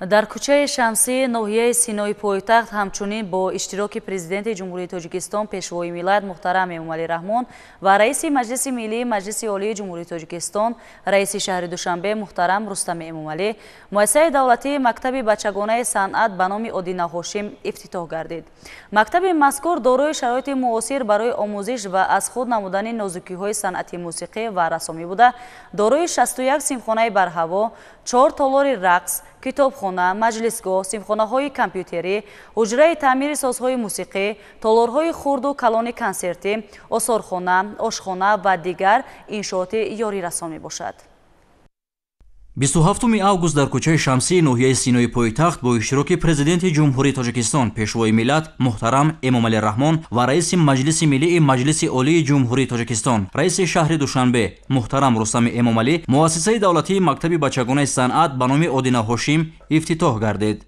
Дар кӯчаи Шамсии ноҳияи Синои пойтахт ҳамчунин бо иштироки Президенти Ҷумҳурии Тоҷикистон, Пешвои миллат муҳтарам Эмомалӣ Раҳмон ва Раиси Маҷлиси Миллии Маҷлиси Олии Ҷумҳурии Тоҷикистон, Раиси шаҳри Душанбе муҳтарам Рустами Эмомалӣ муассисаи давлатии мактаби бачагонаи санъат ба номи Одина Ҳошим ифтитоҳ гардид. Мактаби мазкур дорои шароити муосир барои омӯзиш ва аз худ намудани нозукиҳои санъати мусиқӣ ва рассомӣ буда, дорои 61 синфхонаи барҳаво, 4 толори рақс, китобхона, маҷлисгоҳ, синфхонаҳои компютерӣ, ҳуҷраи таъмири созҳои мусиқӣ, толорҳои хурду калони консертӣ, осорхона, ошхона ва дигар иншооти ёрирасон мебошад. 27 август дар кӯчаи Шамсии ноҳияи Синои пойтахт бо иштироки Президенти Ҷумҳурии Тоҷикистон, Пешвои миллат муҳтарам Эмомалӣ Раҳмон ва Раиси Маҷлиси Миллии Маҷлиси Олии Ҷумҳурии Тоҷикистон, Раиси шаҳри Душанбе муҳтарам Рустами Эмомалӣ муассисаи давлатии мактаби бачагонаи санъат ба номи Одина Ҳошим ифтитоҳ гардид.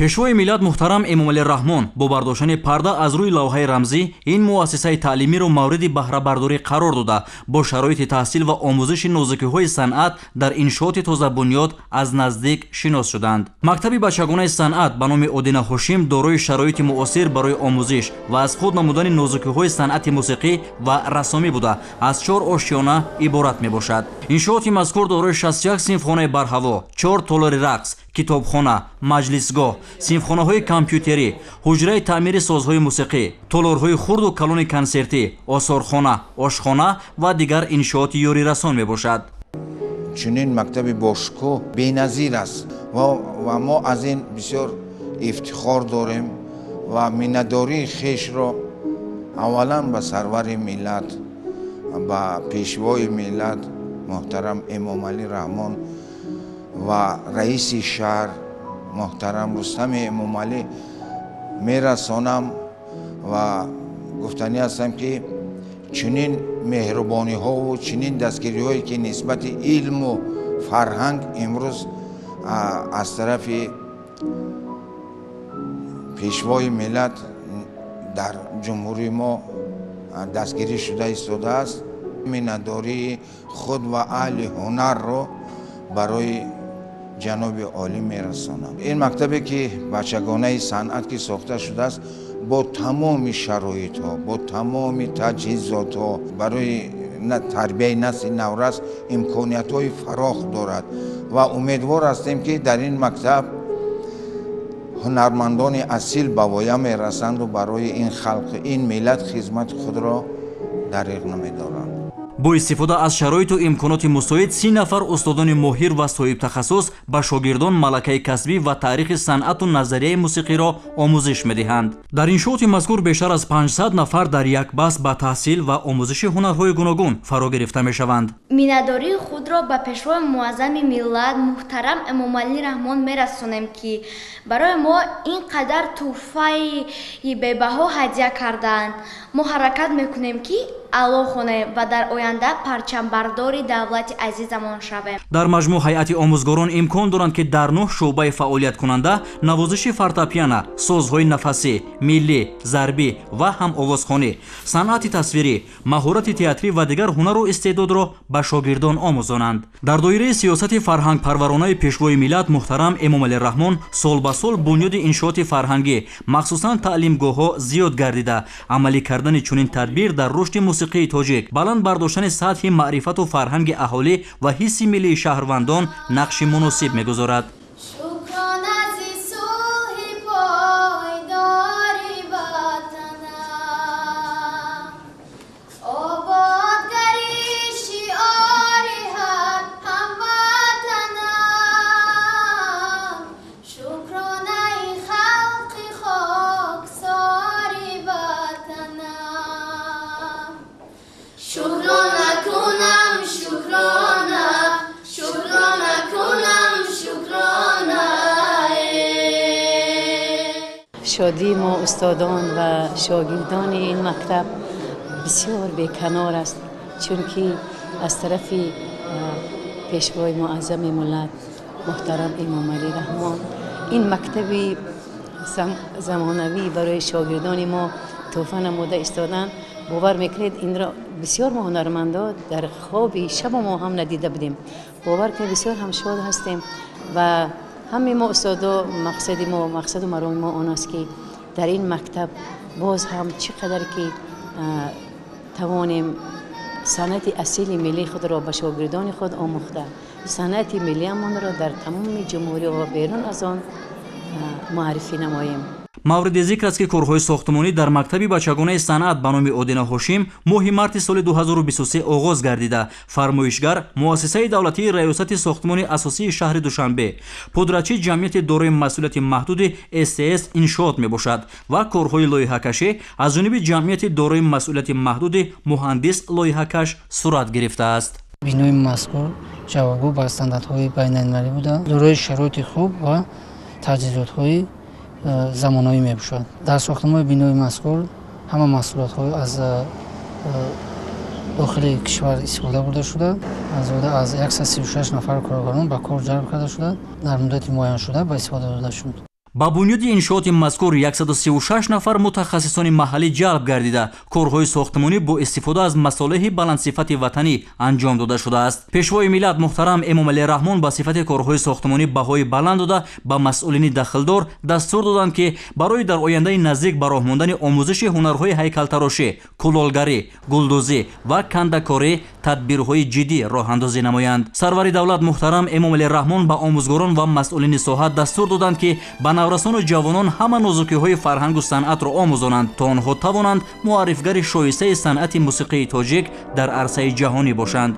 Пешвои миллат муҳтарам Эмомалӣ Раҳмон бо бардоштани парда аз рӯи лавҳаи рамзӣ ин муассисаи таълимиро мавриди баҳрабардорӣ қарор дода, бо шароити таҳсил ва омӯзиши нозукиҳои санъат дар иншооти тозабунёд аз наздик шинос шуданд. Мактаби бачагонаи санъат ба номи Одина Ҳошим дорои шароити муосир барои омӯзиш ва аз худ намудани нозукиҳои санъати мусиқӣ ва рассомӣ буда, аз 4 ошёна иборат мебошад. Иншооти мазкур дорои 61 синфхонаи барҳаво, 4 толори рақс, китобхона, маҷлисгоҳ, синфхонаҳои компютерӣ, ҳуҷраи таъмири созҳои мусиқӣ, толорҳои хурду калони консертӣ, осорхона, ошхона ва дигар иншооти ёрирасон мебошад. Чунин мактаби бошукӯҳ беназир аст ва мо аз ин бисёр ифтихор дорем ва миннатдории хешро аввалан ба сарвари миллат, ба пешвои миллат муҳтарам Эмомалӣ Раҳмон ва раиси шаҳр муҳтарам Рустами Эмомалӣ мерасонам ва гуфтанӣ ҳастам, ки чунин меҳрубониҳову чунин дастгириҳое ки нисбати илму фарҳанг имрӯз аз тарафи пешвои миллат дар ҷумҳурии мо дастгирӣ шуда истодааст, миннатдории худ ва аҳли ҳунарро барои ҷаноби олӣ мерасонам. Ин мактабе ки бачагонаи санъат ки сохта шудааст, бо тамоми шароитҳо, бо тамоми таҷҳизотҳо барои тарбияи насли наврас имкониятҳои фарох дорад ва умедвор ҳастем, ки дар ин мактаб ҳунармандони асил ба воя мерасанду барои ин халқ, ин миллат хизмати худро дариғ намедоранд. Бо истифода аз шароиту имконоти мусоид 30 нафар устодони моҳир ва соҳибтахассус ба шогирдон малакаи касбӣ ва таърихи санъату назарияи мусиқиро омӯзиш медиҳанд. Дар иншооти мазкур бештар аз 500 нафар дар як баст ба таҳсил ва омӯзиши ҳунарҳои гуногун фаро гирифта мешаванд. Миннатдории худро ба пешвои муаззами миллат муҳтарам Эмомалӣ Раҳмон мерасонем, ки барои мо ин қадар тӯҳфаи бебаҳо ҳадя кардаанд. Мо ҳаракат мекунем, ки аъло хонем ва дар оянда парчамбардори давлати азизамон шавем. Дар маҷмӯъ ҳайати омӯзгорон имкон доранд, ки дар 9 шӯъбаи фаъолияткунанда навозиши фортепиано, созҳои нафасӣ, миллӣ, зарбӣ ва ҳамовозхонӣ, санъати тасвирӣ, маҳорати театрӣ ва дигар ҳунару истеъдодро ба шогирдон омӯзонанд. Дар доираи сиёсати фарҳангпарваронаи пешвои миллат муҳтарам Эмомалӣ Раҳмон сол ба сол бунёди иншооти фарҳангӣ, махсусан таълимгоҳҳо зиёд гардида, амалӣ кардани чунин тадбир дар рушди мусиқии тоҷик, баланд бардоштани сатҳи маърифату фарҳанги аҳолӣ ва ҳисси миллии шаҳрвандон нақши муносиб мегузорад. Шодии мо устодон ва шогирдони ин мактаб бисёр беканор аст, чунки аз тарафи пешвои муаззами миллат муҳтарам Эмомалӣ Раҳмон ин мактаби замонавӣ барои шогирдони мо тӯҳфа намуда истоданд. Бовар мекунед, инро Бисёр мо ҳунармандо дар хоби шаб мо ҳам надида будем. Бовар кунед, бисёр ҳам шод ҳастем ва ҳамаи мо устодо мақсади мо, мақсаду мароми мо он аст, ки дар ин мактаб боз ҳам чӣ қадар ки тавонем санъати асили миллии худро ба шогирдони худ омӯхта, санъати миллиамонро дар тамоми ҷумҳурӣ ва берун аз он муаррифӣ намоем. Мавриди зикр аст, ки корҳои сохтмонӣ дар мактаби бачагонаи санъат ба номи Одина Ҳошим моҳи марти соли 2023 оғоз гардида, фармоишгар муассисаи давлатии раёсати сохтмони асосии шаҳри Душанбе, пудрачи ҷамъияти дорои масъулияти маҳдуди СТС Иншоот мебошад ва корҳои лоиҳакашӣ аз ҷониби ҷамъияти дорои масъулияти маҳдуди Муҳандис лоиҳакаш сурат гирифтааст. Бинои мазкур ҷавобгӯ ба стандартҳои байналмилалӣ буда, дорои шароити хуб ва таҷҳизотҳои замонавӣ мебошад. Дар сохтмони бинои мазкур ҳама маҳсулотҳо аз дохили кишвар истифода бурда шуда, зиёда аз 136 нафар коргарон ба кор ҷалб карда шуда, дар муддати муайяншуда ба истифода дода шуд. Ба бунёди иншооти мазкур 136 нафар мутахассисони маҳаллӣ ҷалб гардида, корҳои сохтмонӣ бо истифода аз масолеҳи баландсифати ватанӣ анҷом дода шудааст. Пешвои миллат муҳтарам Эмомалӣ Раҳмон ба сифати корҳои сохтмонӣ баҳои баланд дода, ба масъулини дахлдор дастур доданд, ки барои дар ояндаи наздик ба роҳ мондани омӯзиши ҳунарҳои ҳайкалтарошӣ, кулолгарӣ, гулдӯзӣ ва кандакорӣ тадбирҳои ҷиддӣ роҳандозӣ намоянд. Сарвари давлат муҳтарам Эмомалӣ Раҳмон ба омӯзгорон ва масъулини соҳа дастур доданд, ки ба наврасону ҷавонон ҳама нозукиҳои фарҳангу санъатро омӯзонанд, то онҳо тавонанд муаррифгари шоистаи санъати мусиқии тоҷик дар арсаи ҷаҳонӣ бошанд.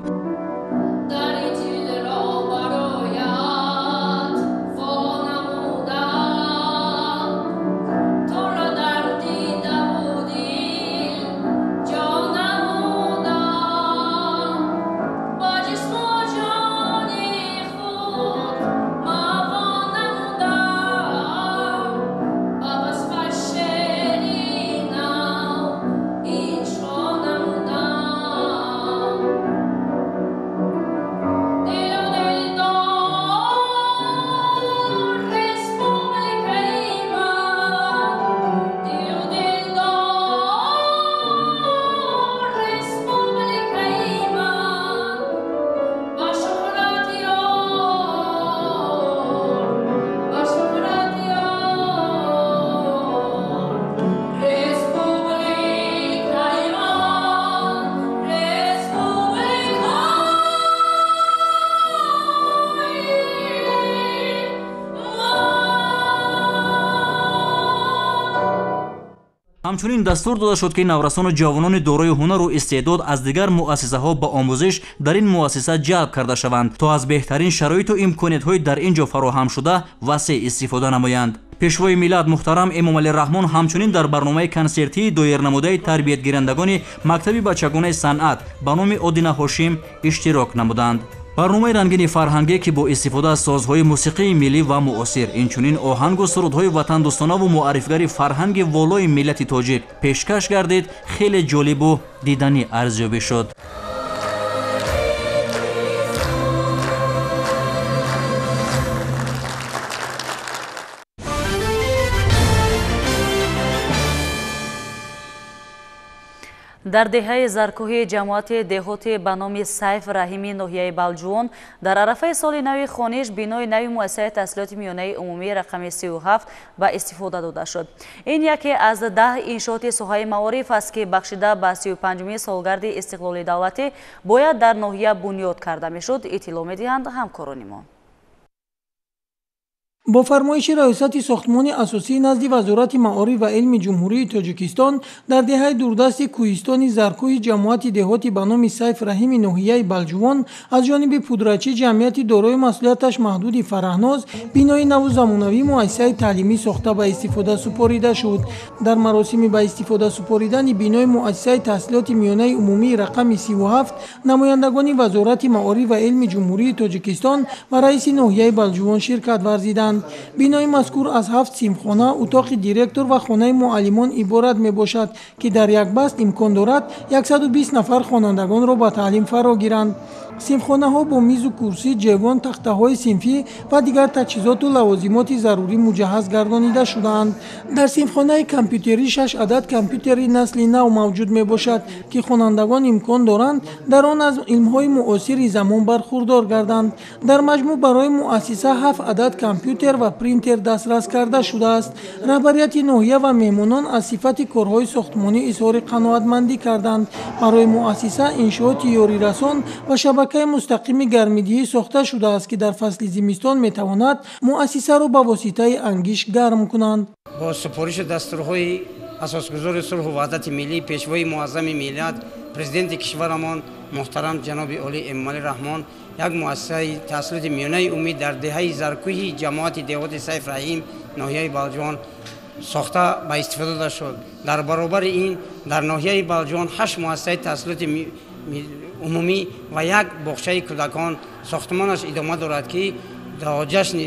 Ҳамчунин дастур дода шуд, ки наврасону ҷавонони дорои ҳунару истеъдод аз дигар муассисаҳо ба омӯзиш дар ин муассиса ҷалб карда шаванд, то аз беҳтарин шароиту имкониятҳои дар ин ҷо фароҳамшуда васеъ истифода намоянд. Пешвои миллат муҳтарам Эмомалӣ Раҳмон ҳамчунин дар барномаи консертии доирнамудаи тарбиятгирандагони мактаби бачагонаи санъат ба номи Одина Ҳошим иштирок намуданд. Барномаи рангини фарҳангӣ, ки бо истифода аз созҳои мусиқии миллӣ ва муосир, инчунин оҳангу сурудҳои ватандӯстонаву муаррифгари фарҳанги волои миллати тоҷик пешкаш гардид, хеле ҷолибу диданӣ арзёбӣ шуд. Дар деҳаи Заркӯҳи ҷамоати деҳоти ба номи Сайф Раҳими ноҳияи Балҷувон дар арафаи соли нави хониш бинои нави муассисаи таҳсилоти миёнаи умумии рақами 37 ба истифода дода шуд. Ин яке аз 10 иншооти соҳаи маориф аст, ки бахшида ба 35-уми солгарди истиқлоли давлатӣ бояд дар ноҳия бунёд карда мешуд, иттилоъ медиҳанд ҳамкорони мо. Бо фармоиши раёсати сохтмони асосии назди Вазорати маориф ва илми Ҷумҳурии Тоҷикистон дар деҳаи дурдасти кӯҳистони Заркӯҳи ҷамоати деҳоти ба номи Сайф Раҳими ноҳияи Балҷувон аз ҷониби пудрачи ҷамъияти дорои масъулияташ маҳдуди Фараҳноз бинои наву замонавии муассисаи таълимӣ сохта ба истифода супорида шуд. Дар маросими ба истифода супоридани бинои муассисаи таҳсилоти миёнаи умумии рақами 37 намояндагони Вазорати маориф ва илми Ҷумҳурии Тоҷикистон ва раиси ноҳияи Балҷувон ширкат варзиданд. Бинои мазкур аз 7 синфхона, утоқи директор ва хонаи муаллимон иборат мебошад, ки дар як баст имкон дорад 120 нафар хонандагонро ба таълим фаро гиранд. Синфхонаҳо бо мизу курсӣ, ҷевон, тахтаҳои синфӣ ва дигар таҷҳизоту лавозимоти зарурӣ муҷаҳҳаз гардонида шудаанд. Дар синфхонаи компютерӣ 6 адад компютери насли нав мавҷуд мебошад, ки хонандагон имкон доранд дар он аз илмҳои муосири замон бархурдор гарданд. Дар маҷмӯъ барои муассиса 7 адад компютер ва принтер дастрас карда шудааст. Раҳбарияти ноҳия ва меҳмонон аз сифати корҳои сохтмонӣ изҳори қаноатмандӣ карданд. Барои муассиса иншооти ёрирасон ва шабакаи мустақими гармидиҳӣ сохта шудааст, ки дар фасли зимистон метавонад муассисаро ба воситаи ангиш гарм кунанд. Бо супоришу дастурҳои асосгузори сулҳу ваҳдати миллӣ, пешвои муаззами миллат, президенти кишварамон муҳтарам ҷаноби олӣ Эмомалӣ Раҳмон як муассисаи таҳсилоти миёнаи умумӣ дар деҳаи Заркӯҳи ҷамоати деҳоти Сайф Раҳим ноҳияи Балҷувон сохта ба истифода дода шуд. Дар баробари ин дар ноҳияи Балҷувон 8 муассисаи таҳсилоти умумӣ ва як боғчаи кӯдакон сохтмонаш идома дорад, ки дар ҷашни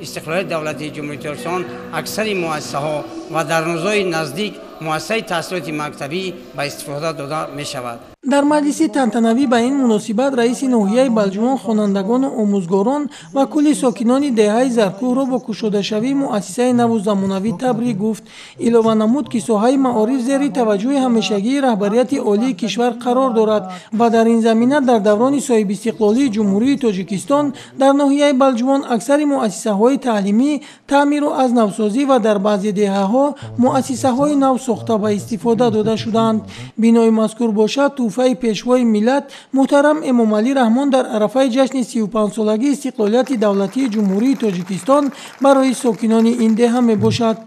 истиқлолияти давлатии Ҷумҳурии Тоҷикистон аксари муассисаҳо ва дар рӯзҳои наздик муассисаи таҳсилоти мактабӣ ба истифода дода мешавад. Дар маҷлиси тантанавӣ ба ин муносибат раиси ноҳияи Балҷувон хонандагону омӯзгорон ва кулли сокинони деҳаи Заркӯҳро бо кушодашавии муассисаи наву замонавӣ табрик гуфт. Илова намуд, ки соҳаи маориф зери таваҷҷӯҳи ҳамешагии раҳбарияти олии кишвар қарор дорад ва дар ин замина дар даврони соҳибистиқлолии Ҷумҳурии Тоҷикистон дар ноҳияи Балҷувон аксари муассисаҳои таълимӣ таъмиру аз навсозӣ ва дар баъзе деҳаҳо муассисаҳои нав сохта ба истифода дода шуданд. Бинои мазкур бошад тӯҳфаи пешвои миллат муҳтарам Эмомалӣ Раҳмон дар арафаи ҷашни 35-солагии истиқлолияти давлатии Ҷумҳурии Тоҷикистон барои сокинони ин деҳа мебошад.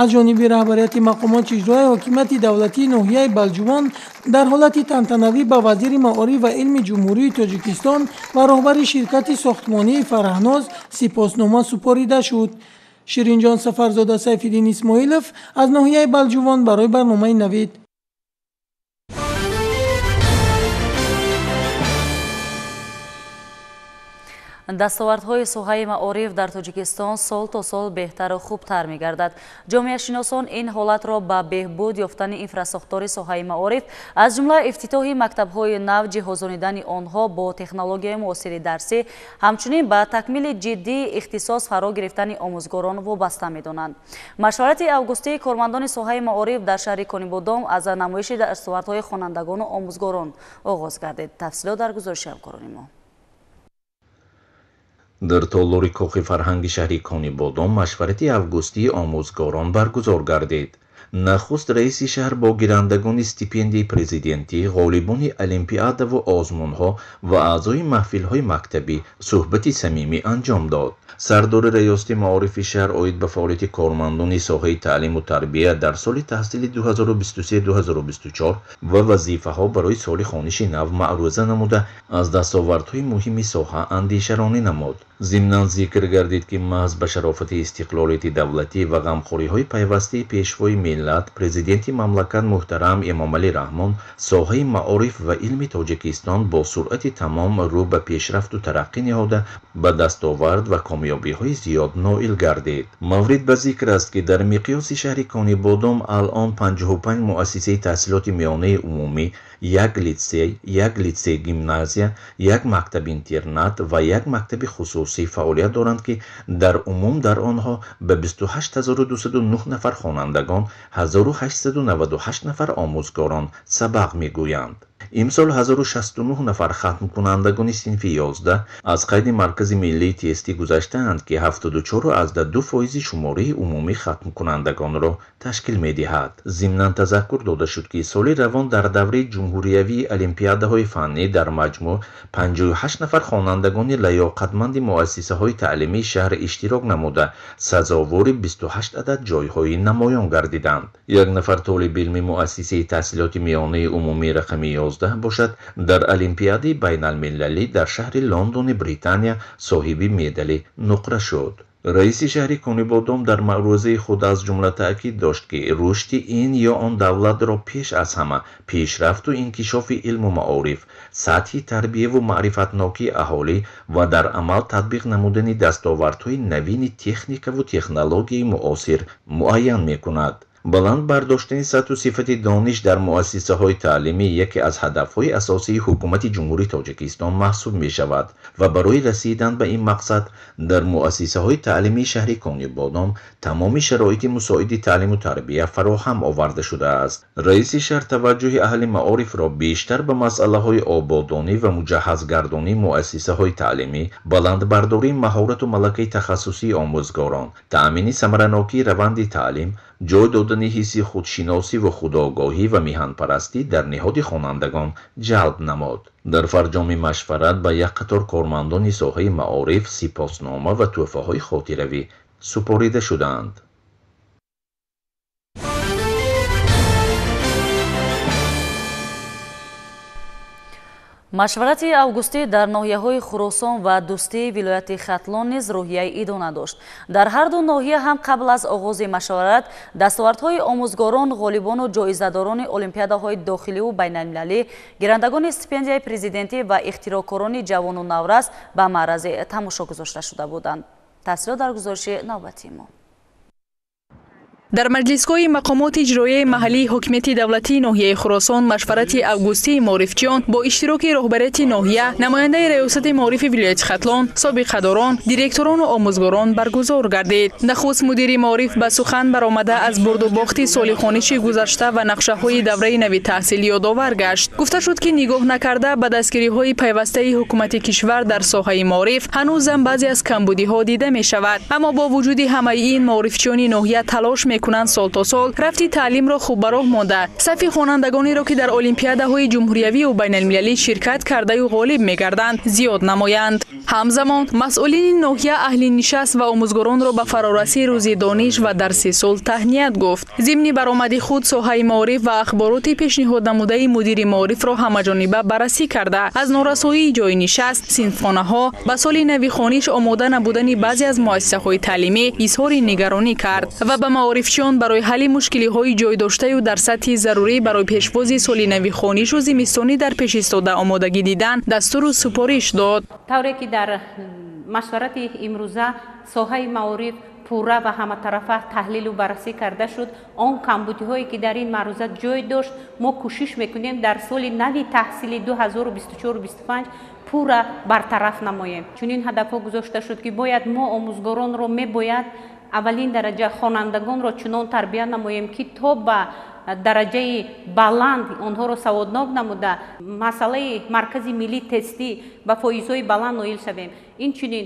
Аз ҷониби раҳбарияти мақомоти иҷроияи ҳокимияти давлатии ноҳияи Балҷувон дар ҳолати тантанавӣ ба вазири маориф ва илми Ҷумҳурии Тоҷикистон ва роҳбари ширкати сохтмонии Фараҳноз сипоснома супорида шуд. Ширинҷон Сафарзода, Сайфиддин Исмоилов аз ноҳияи Балҷувон барои барномаи Навид. Дастовардҳои соҳаи маориф дар Тоҷикистон сол то сол беҳтару хубтар мегардад. Ҷомеашиносон ин ҳолатро ба беҳбуд ёфтани инфрасохтори соҳаи маориф, аз ҷумла ифтитоҳи мактабҳои нав, ҷиҳозонидани онҳо бо технологияи муосири дарсӣ, ҳамчунин ба такмили ҷиддии ихтисос фаро гирифтани омӯзгорон вобаста медонанд. Машварати августии кормандони соҳаи маориф дар шаҳри Конибодом аз намоиши дастовардҳои хонандагону омӯзгорон оғоз гардид. Тафсилот дар гузориши ҳамкорони мо. Дар толори кохи фарҳанги шаҳри Конибодом машварати августии омӯзгорон баргузор гардид. Нахуст раиси шаҳр бо гирандагони стипендияи президентӣ, ғолибони олимпиадаву озмунҳо ва аъзои маҳфилҳои мактабӣ суҳбати самимӣ анҷом дод. Сардори раёсати маорифи шаҳр оид ба фаъолияти кормандони соҳаи таълиму тарбия дар соли таҳсили 2023-2024 ва вазифаҳо барои соли хониши нав маъруза намуда, аз дастовардҳои муҳими соҳа андешаронӣ намуд. Зимнан зикр гардид, ки маҳз ба шарофати истиқлолияти давлатӣ ва ғамхориҳои пайвастаи пешвои миллат, президенти мамлакат муҳтарам Эмомалӣ Раҳмон соҳаи маориф ва илми Тоҷикистон бо суръати тамом рӯ ба пешрафту тараққӣ ниҳода, ба дастовард ва комёбиҳои зиёд ноил гардид. Маврид ба зикр аст, ки дар миқёси шаҳри Конибодом алъон 55 муассисаи таҳсилоти миёнаи умумӣ, як литсей, як литсей гимназия, як мактаби интернат ва як мактаби хусусӣ фаъолият доранд, ки дар умум дар онҳо ба 28209 нафар хонандагон, 1898 нафар омӯзгорон сабақ мегӯянд. Имсол 1069 нафар хатмкунандагони синфи 11 аз қайди Маркази миллии тестӣ гузаштаанд, ки 74,2% шумораи умумии хатмкунандагонро ташкил медиҳад. Зимнан тазаккур дода шуд, ки соли равон дар давраи ҷумҳуриявии олимпиадаҳои фаннӣ дар маҷмӯъ 58 нафар хонандагони лаёқатманди муассисаҳои таълимии шаҳр иштирок намуда, сазовори 28 адад ҷойҳои намоён гардиданд. Як нафар толибилми муассисаи таҳсилоти миёнаи умумии рақами 11 бошад, дар олимпиадаи байналмилалӣ дар шаҳри Лондони Британия соҳиби медали нуқра шуд. Раиси шаҳри Конибодом дар маърузаи худ аз ҷумла таъкид дошт, ки рушди ин ё он давлатро пеш аз ҳама пешрафту инкишофи илму маориф, сатҳи тарбияву маърифатнокии аҳолӣ ва дар амал татбиқ намудани дастовардҳои навини техникаву технологияи муосир муайян мекунад. Баланд бардоштани сатҳу сифати дониш дар муассисаҳои таълимӣ яке аз ҳадафҳои асосии ҳукумати Ҷумҳурии Тоҷикистон маҳсуб мешавад ва барои расидан ба ин мақсад дар муассисаҳои таълимии шаҳри Конибодом тамоми шароити мусоиди таълиму тарбия фароҳам оварда шудааст. Раиси шаҳр таваҷҷӯҳи аҳли маорифро бештар ба масъалаҳои ободонӣ ва муҷаҳҳазгардонии муассисаҳои таълимӣ, баландбардории маҳорату малакаи тахассусии омӯзгорон, таъмини самаранокии раванди таълим, ҷой додани ҳисси худшиносӣ ва худогоҳӣ ва миҳанпарастӣ дар ниҳоди хонандагон ҷалб намуд. Дар фарҷоми машварат ба як қатор кормандони соҳаи маориф сипоснома ва тӯҳфаҳои хотиравӣ супорида шуданд. Машварати августӣ дар ноҳияҳои Хуросон ва Дӯстии вилояти Хатлон низ рӯҳияи идона дошт. Дар ҳар ду ноҳия ҳам қабл аз оғози машварат дастовардҳои омӯзгорон, ғолибону ҷоизадорони олимпиадаҳои дохиливу байналмилалӣ, гирандагони стипендияи президентӣ ва ихтироъкорони ҷавону наврас ба маърази тамошо гузошта шуда буданд. Тафсилот дар гузориши навбатии мо. Дар маҷлисгоҳи мақомоти иҷроияи маҳаллии ҳокимияти давлатии ноҳияи Хуросон машварати августии маорифчиён бо иштироки роҳбарияти ноҳия, намояндаи раёсати маорифи вилояти Хатлон, собиқадорон, директорону омӯзгорон баргузор гардид. Нахуст мудири маориф ба сухан баромада аз бурдубохти соли хониши гузашта ва нақшаҳои давраи нави таҳсил ёдовар гашт. Гуфта шуд, ки нигоҳ накарда ба дастгириҳои пайвастаи ҳукумати кишвар дар соҳаи маориф ҳанӯзам баъзе аз камбудиҳо дида мешавад. Аммо бо вуҷуди ҳамаи ин маорифчиёни ноҳия талош мекунанд сол то сол рафти таълимро хуб ба роҳ монда, сафи хонандагонеро, ки дар олимпиадаҳои ҷумҳуриявию байналмилалӣ ширкат кардаю ғолиб мегарданд, зиёд намоянд. Ҳамзамон масъулини ноҳия аҳли нишаст ва омӯзгоронро ба фарорасии рӯзи дониш ва дарси сулҳ таҳният гуфт. Зимни баромади худ соҳаи маориф ва ахбороти пешниҳод намудаи мудири маорифро ҳамаҷониба баррасӣ карда, аз норасоии ҷойи нишаст, синфхонаҳо, ба соли нави хониш омода набудани баъзе аз муассисаҳои таълимӣ изҳори нигаронӣ кард ва ба маорифчиён барои ҳалли мушкилиҳои ҷойдоштаю дар сатҳи зарурӣ барои пешвози соли нави хонишу зимистонӣ дар пеш истода омодагӣ дидан дастуру супориш дод. Тавре ки дар машварати имрӯза соҳаи маориф пурра ва ҳаматарафа таҳлилу баррасӣ карда шуд, он камбудиҳое ки дар ин маъруза ҷой дошт, мо кӯшиш мекунем дар соли нави таҳсили 2024-25 пурра бартараф намоем. Чунин ҳадафҳо гузошта шуд, ки бояд мо омӯзгоронро мебояд аввалин дараҷа хонандагонро чунон тарбия намоем, ки то ба дараҷаи баланд онҳоро саводнок намуда, масъалаи маркази миллии тестӣ ба фоизҳои баланд ноил шавем. Инчунин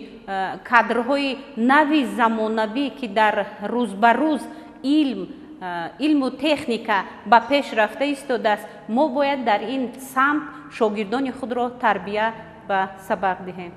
кадрҳои нави замонавӣ, ки дар рӯз ба рӯз илму техника ба пеш рафта истодааст, мо бояд дар ин самт шогирдони худро тарбия ба сабақ диҳем.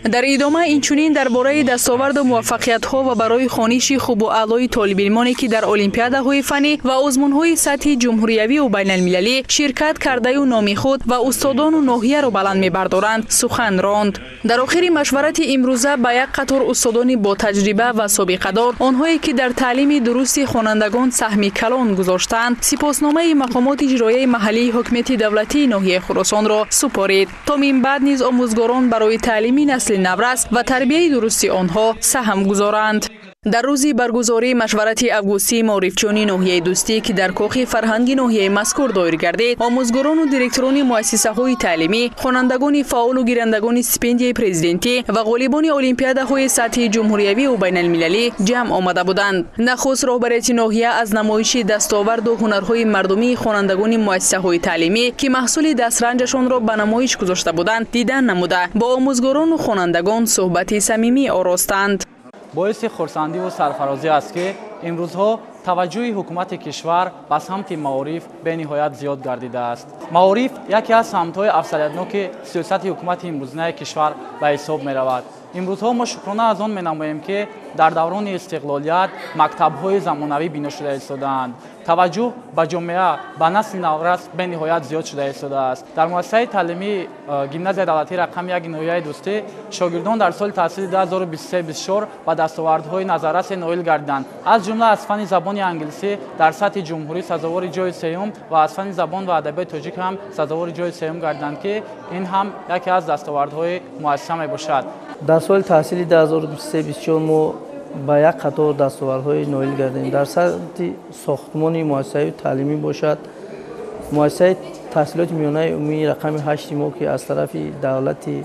Дар идома инчунин дар бораи дастоварду муваффақиятҳо ва барои хониши хубу аълои толибилмоне, ки дар олимпиадаҳои фаннӣ ва озмунҳои сатҳи ҷумҳуриявию байналмилалӣ ширкат кардаю номи худ ва устодону ноҳияро баланд мебардоранд, сухан ронд. Дар охири машварати имрӯза ба як қатор устодони ботаҷриба ва собиқадор, онҳое ки дар таълими дурусти хонандагон саҳми калон гузоштаанд, сипосномаи мақомоти иҷроияи маҳаллии ҳокимияти давлатии ноҳияи Хуросонро супорид. То минбаъд низ омӯзгорон барои таълими насли наврас ва тарбияи дурусти онҳо саҳм гузоранд. Дар рӯзи баргузории машварати августии маорифчиёни ноҳияи Дӯстӣ, ки дар кохи фарҳанги ноҳияи мазкур доир гардид, омӯзгорону директорони муассисаҳои таълимӣ, хонандагони фаъолу гирандагони стипендияи президентӣ ва ғолибони олимпиадаҳои сатҳи ҷумҳуриявию байналмилалӣ ҷамъ омада буданд. Нахуст роҳбарияти ноҳия аз намоиши дастоварду ҳунарҳои мардумии хонандагони муассисаҳои таълимӣ, ки маҳсули дастранҷашонро ба намоиш гузошта буданд, дидан намуда, бо омӯзгорону хонандагон суҳбати самимӣ оростанд. Боиси хурсандиву сарфарозӣ аст, ки имрӯзҳо таваҷҷӯҳи ҳукумати кишвар ба самти маориф бениҳоят зиёд гардидааст. Маориф яке аз самтҳои афзалиятноки сиёсати ҳукумати имрӯзинаи кишвар ба ҳисоб меравад. Имрӯзҳо мо шукрона аз он менамоем, ки дар даврони истиқлолият мактабҳои замонавӣ бино шуда истодаанд. Таваҷҷӯҳ ба ҷомеа, ба насли наврас бениҳоят зиёд шуда истодааст. Дар муассисаи таълимии гимназияи давлатии рақами 1 ноҳияи Дӯстӣ шогирдон дар соли таҳсили 2023-24 ба дастовардҳои назаррасе ноил гардиданд. Аз ҷумла аз фанни забони англисӣ дар сатҳи ҷумҳурӣ сазовори ҷои сеюм ва аз фанни забон ва адабиёти тоҷик ҳам сазовори ҷои сеюм гардиданд, ки ин ҳам яке аз дастовардҳои муассиса мебошад. Дар соли таҳсили 2023-24 мо ба як қатор дастовардҳои ноил гардем. Дар сатҳи сохтмони муассисаи таълимӣ бошад, муассисаи таҳсилоти миёнаи умумии рақами 8 мо, ки аз тарафи давлати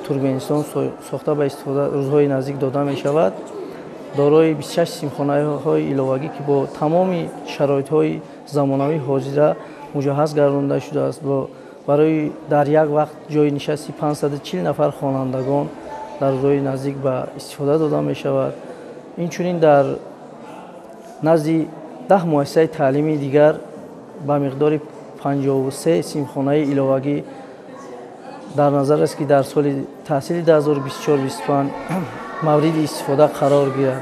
Туркманистон сохта ба истифода рӯзҳои наздик дода мешавад, дорои 26 синфхонаҳои иловагӣ, ки бо тамоми шароитҳои замонавии ҳозира муҷаҳҳаз гардонда шудааст, барои дар як вақт ҷойи нишасти 540 нафар хонандагон дар рӯзҳои наздик ба истифода дода мешавад. Инчунин дар назди 10 муассисаи таълимии дигар ба миқдори 53 синфхонаи иловагӣ дар назар аст, ки дар соли таҳсили 2024-25 мавриди истифода қарор гирад.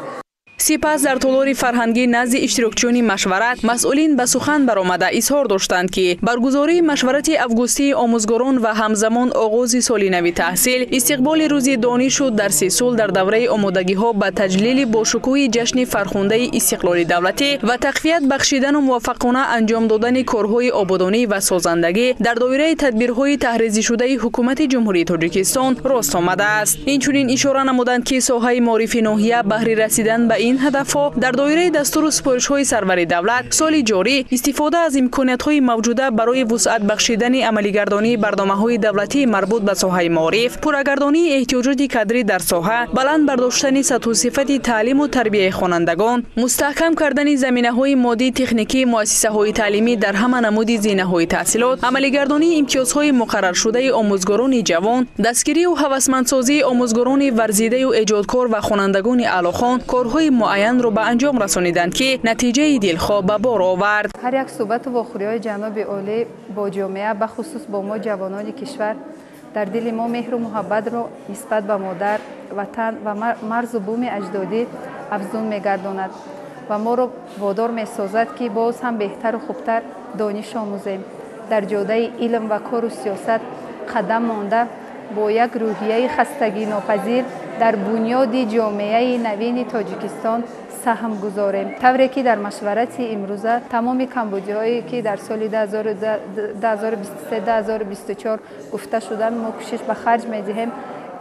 Сипас дар толори фарҳангӣ назди иштирокчиёни машварат масъулин ба сухан баромада изҳор доштанд, ки баргузории машварати августии омӯзгорон ва ҳамзамон оғози соли нави таҳсил, истиқболи рӯзи донишу дарси сулҳ дар давраи омодагиҳо ба таҷлили бошукӯҳи ҷашни фархундаи истиқлоли давлатӣ ва тақвият бахшидану муваффақона анҷом додани корҳои ободонӣ ва созандагӣ дар доираи тадбирҳои таҳризишудаи ҳукумати Ҷумҳурии Тоҷикистон рост омадааст. Инчунин ишора намуданд, ки соҳаи маорифи ноҳия баҳри расидан ба ин ҳадафҳо дар доираи дастуру супоришҳои сарвари давлат соли ҷорӣ истифода аз имкониятҳои мавҷуда барои вусъат бахшидани амалигардонии барномаҳои давлатии марбут ба соҳаи маориф, пуррагардонии эҳтиёҷоти кадрӣ дар соҳа, баланд бардоштани сатҳу сифати таълиму тарбияи хонандагон, мустаҳкам кардани заминаҳои моддии техникии муассисаҳои таълимӣ дар ҳама намуди зинаҳои таҳсилот, амалигардонии имтиёзҳои муқарраршудаи омӯзгорони ҷавон, дастгирию ҳавасмандсозии омӯзгорони варзидаю эҷодкор ва хонандагони аълохон корҳои муайянро ба анҷом расониданд, ки натиҷаи дилхоҳ ба бор овард. Ҳар як суҳбату вохӯриҳои ҷаноби олӣ бо ҷомеа, бахусус бо мо ҷавонони кишвар, дар дили мо меҳру муҳаббатро нисбат ба модар, ватан ва марзу буми аҷдодӣ афзун мегардонад ва моро водор месозад, ки боз ҳам беҳтару хубтар дониш омӯзем, дар ҷодаи илм ва кору сиёсат қадам монда, бо як рӯҳияи хастагинопазир дар бунёди ҷомеаи навини Тоҷикистон саҳм гузорем. Тавре ки дар машварати имрӯза тамоми камбудиҳое, ки дар соли 2023-2024 гуфта шуданд, мо кӯшиш ба харҷ медиҳем,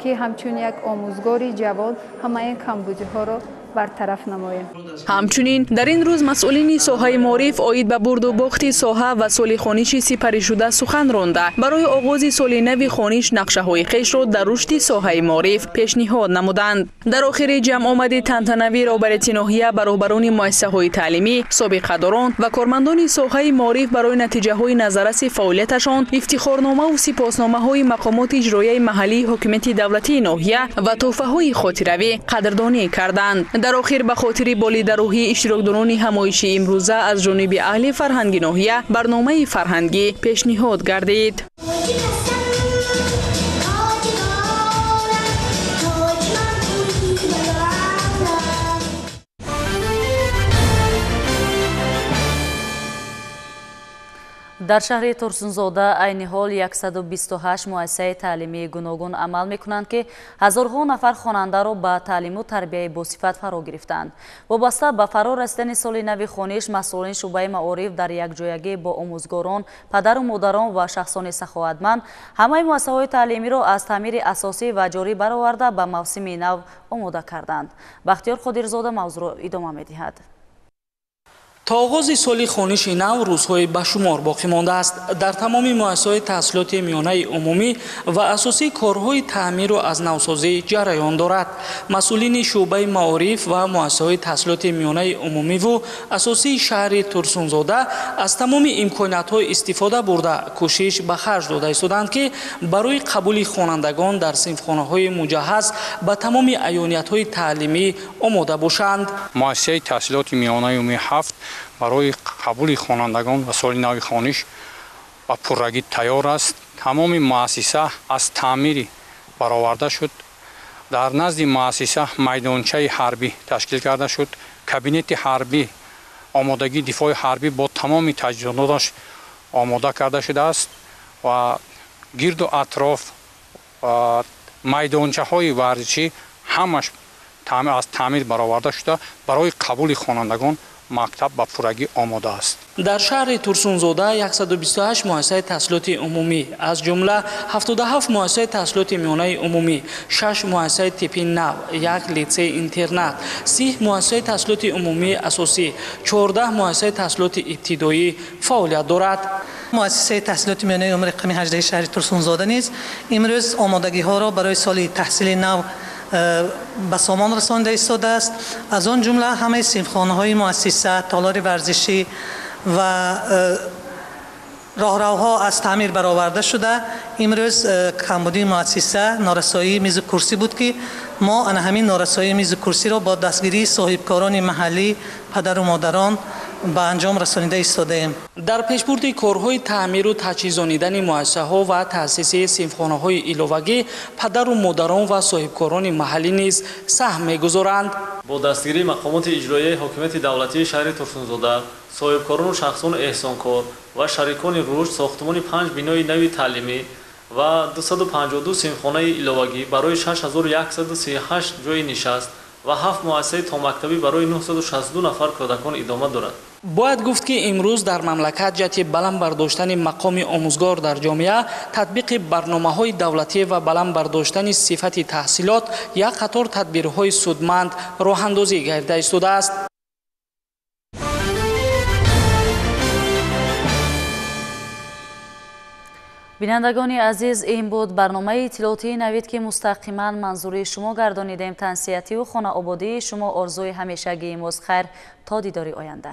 ки ҳамчун як омӯзгори ҷавон ҳамаи ин камбудиҳоро бартараф намоем. Ҳамчунин дар ин рӯз масъулини соҳаи маориф оид ба бурду бохти соҳа ва соли хониши сипаришуда сухан ронда, барои оғози соли нави хониш нақшаҳои хешро дар рушди соҳаи маориф пешниҳод намуданд. Дар охири ҷамъомади тантанавӣ роҳбарияти ноҳия ба роҳбарони муассисаҳои таълимӣ, собиқадорон ва кормандони соҳаи маориф барои натиҷаҳои назарраси фаъолияташон ифтихорномаву сипосномаҳои мақомоти иҷроияи маҳаллии ҳокимияти давлатии ноҳия ва тӯҳфаҳои хотиравӣ қадрдонӣ карданд. Дар охир ба хотири болидарӯҳии иштирокдорони ҳамоиши имрӯза аз ҷониби аҳли фарҳанги ноҳия барномаи фарҳангӣ пешниҳод гардид. Дар шаҳри Турсунзода айни ҳол 128 муассисаи таълимии гуногун амал мекунанд, ки ҳазорҳо нафар хонандаро ба таълиму тарбияи босифат фаро гирифтаанд. Вобаста ба фаро расидани соли нави хониш, масъулини шӯъбаи маориф дар якҷоягӣ бо омӯзгорон, падару модарон ва шахсони саховатманд ҳамаи муассисаҳои таълимиро аз таъмири асосӣ ва ҷорӣ бароварда ба мавсими нав омода карданд. Бахтиёр Қодирзода мавзӯъро идома медиҳад. То оғози соли хониши нав рӯзҳои ба шумор боқӣ мондааст. Дар тамоми муассисаҳои таҳсилоти миёнаи умумӣ ва асосӣ корҳои таъмиру аз навсозӣ ҷараён дорад. Масъулини шӯъбаи маориф ва муассисаҳои таҳсилоти миёнаи умумиву асосии шаҳри Турсунзода аз тамоми имкониятҳо истифода бурда кӯшиш ба харҷ дода истоданд, ки барои қабули хонандагон дар синфхонаҳои муҷаҳҳаз ба тамоми аёниятҳои таълимӣ омода бошанд. Муассисаи таҳсилоти миёнаи умумии 7 барои қабули хонандагон ва соли нави хониш ба пуррагӣ тайёр аст. Тамоми муассиса аз таъмири бароварда шуд. Дар назди муассиса майдончаи ҳарбӣ ташкил карда шуд. Кабинети ҳарбӣ, омодагии дифои ҳарбӣ бо тамоми таҷҳизоташ омода карда шудааст ва гирду атроф майдончаҳои варзишӣ ҳамаш аз таъмир бароварда шуда барои қабули хонандагон мактаб ба пуррагӣ омода аст. Дар шаҳри Турсунзода 128 муассисаи таҳсилоти умумӣ, аз ҷумла 77 муассисаи таҳсилоти миёнаи умумӣ, 6 муассисаи типи нав, 1 литсей интернат, 30 муассисаи таҳсилоти умумии асосӣ, 14 муассисаи таҳсилоти ибтидоӣ фаъолият дорад. Муассисаи таҳсилоти миёнаи умумии рақами 18 шаҳри Турсунзода низ имрӯз омодагиҳоро барои соли таҳсили нав ба сомон расонда истодааст. Аз он ҷумла ҳамаи синфхонаҳои муассиса, толори варзишӣ ва роҳравҳо аз таъмир бароварда шуда. Имрӯз камбудии муассиса норасоии мизу курсӣ буд, ки мо ана ҳамин норасоии мизу курсиро бо дастгирии соҳибкорони маҳаллӣ, падару модарон ба анҷом расонида истодаем. Дар пешбурди корҳои таъмиру таҷҳизонидани муассисаҳо ва таъсиси синфхонаҳои иловагӣ падару модарон ва соҳибкорони маҳаллӣ низ саҳм мегузоранд. Бо дастгирии мақомоти иҷроияи ҳокимияти давлатии шаҳри Турсунзода, соҳибкорону шахсони эҳсонкор ва шарикони рушд сохтмони 5 бинои нави таълимӣ ва 252 синфхонаи иловагӣ барои 6138 ҷойи нишаст ва 7 муассисаи томактабӣ барои 962 нафар кӯдакон идома дорад. Бояд гуфт, ки имрӯз дар мамлакат ҷиҳати баланд бардоштани мақоми омӯзгор дар ҷомеа, татбиқи барномаҳои давлатӣ ва баланд бардоштани сифати таҳсилот як қатор тадбирҳои судманд роҳандозӣ гардида истодааст. Бинандагони азиз, ин буд барномаи иттилоотии Навид, ки мустақиман манзури шумо гардонидем. Тансиҳативу хонаободии шумо орзуи ҳамешагии мост. Хайр, то дидори оянда.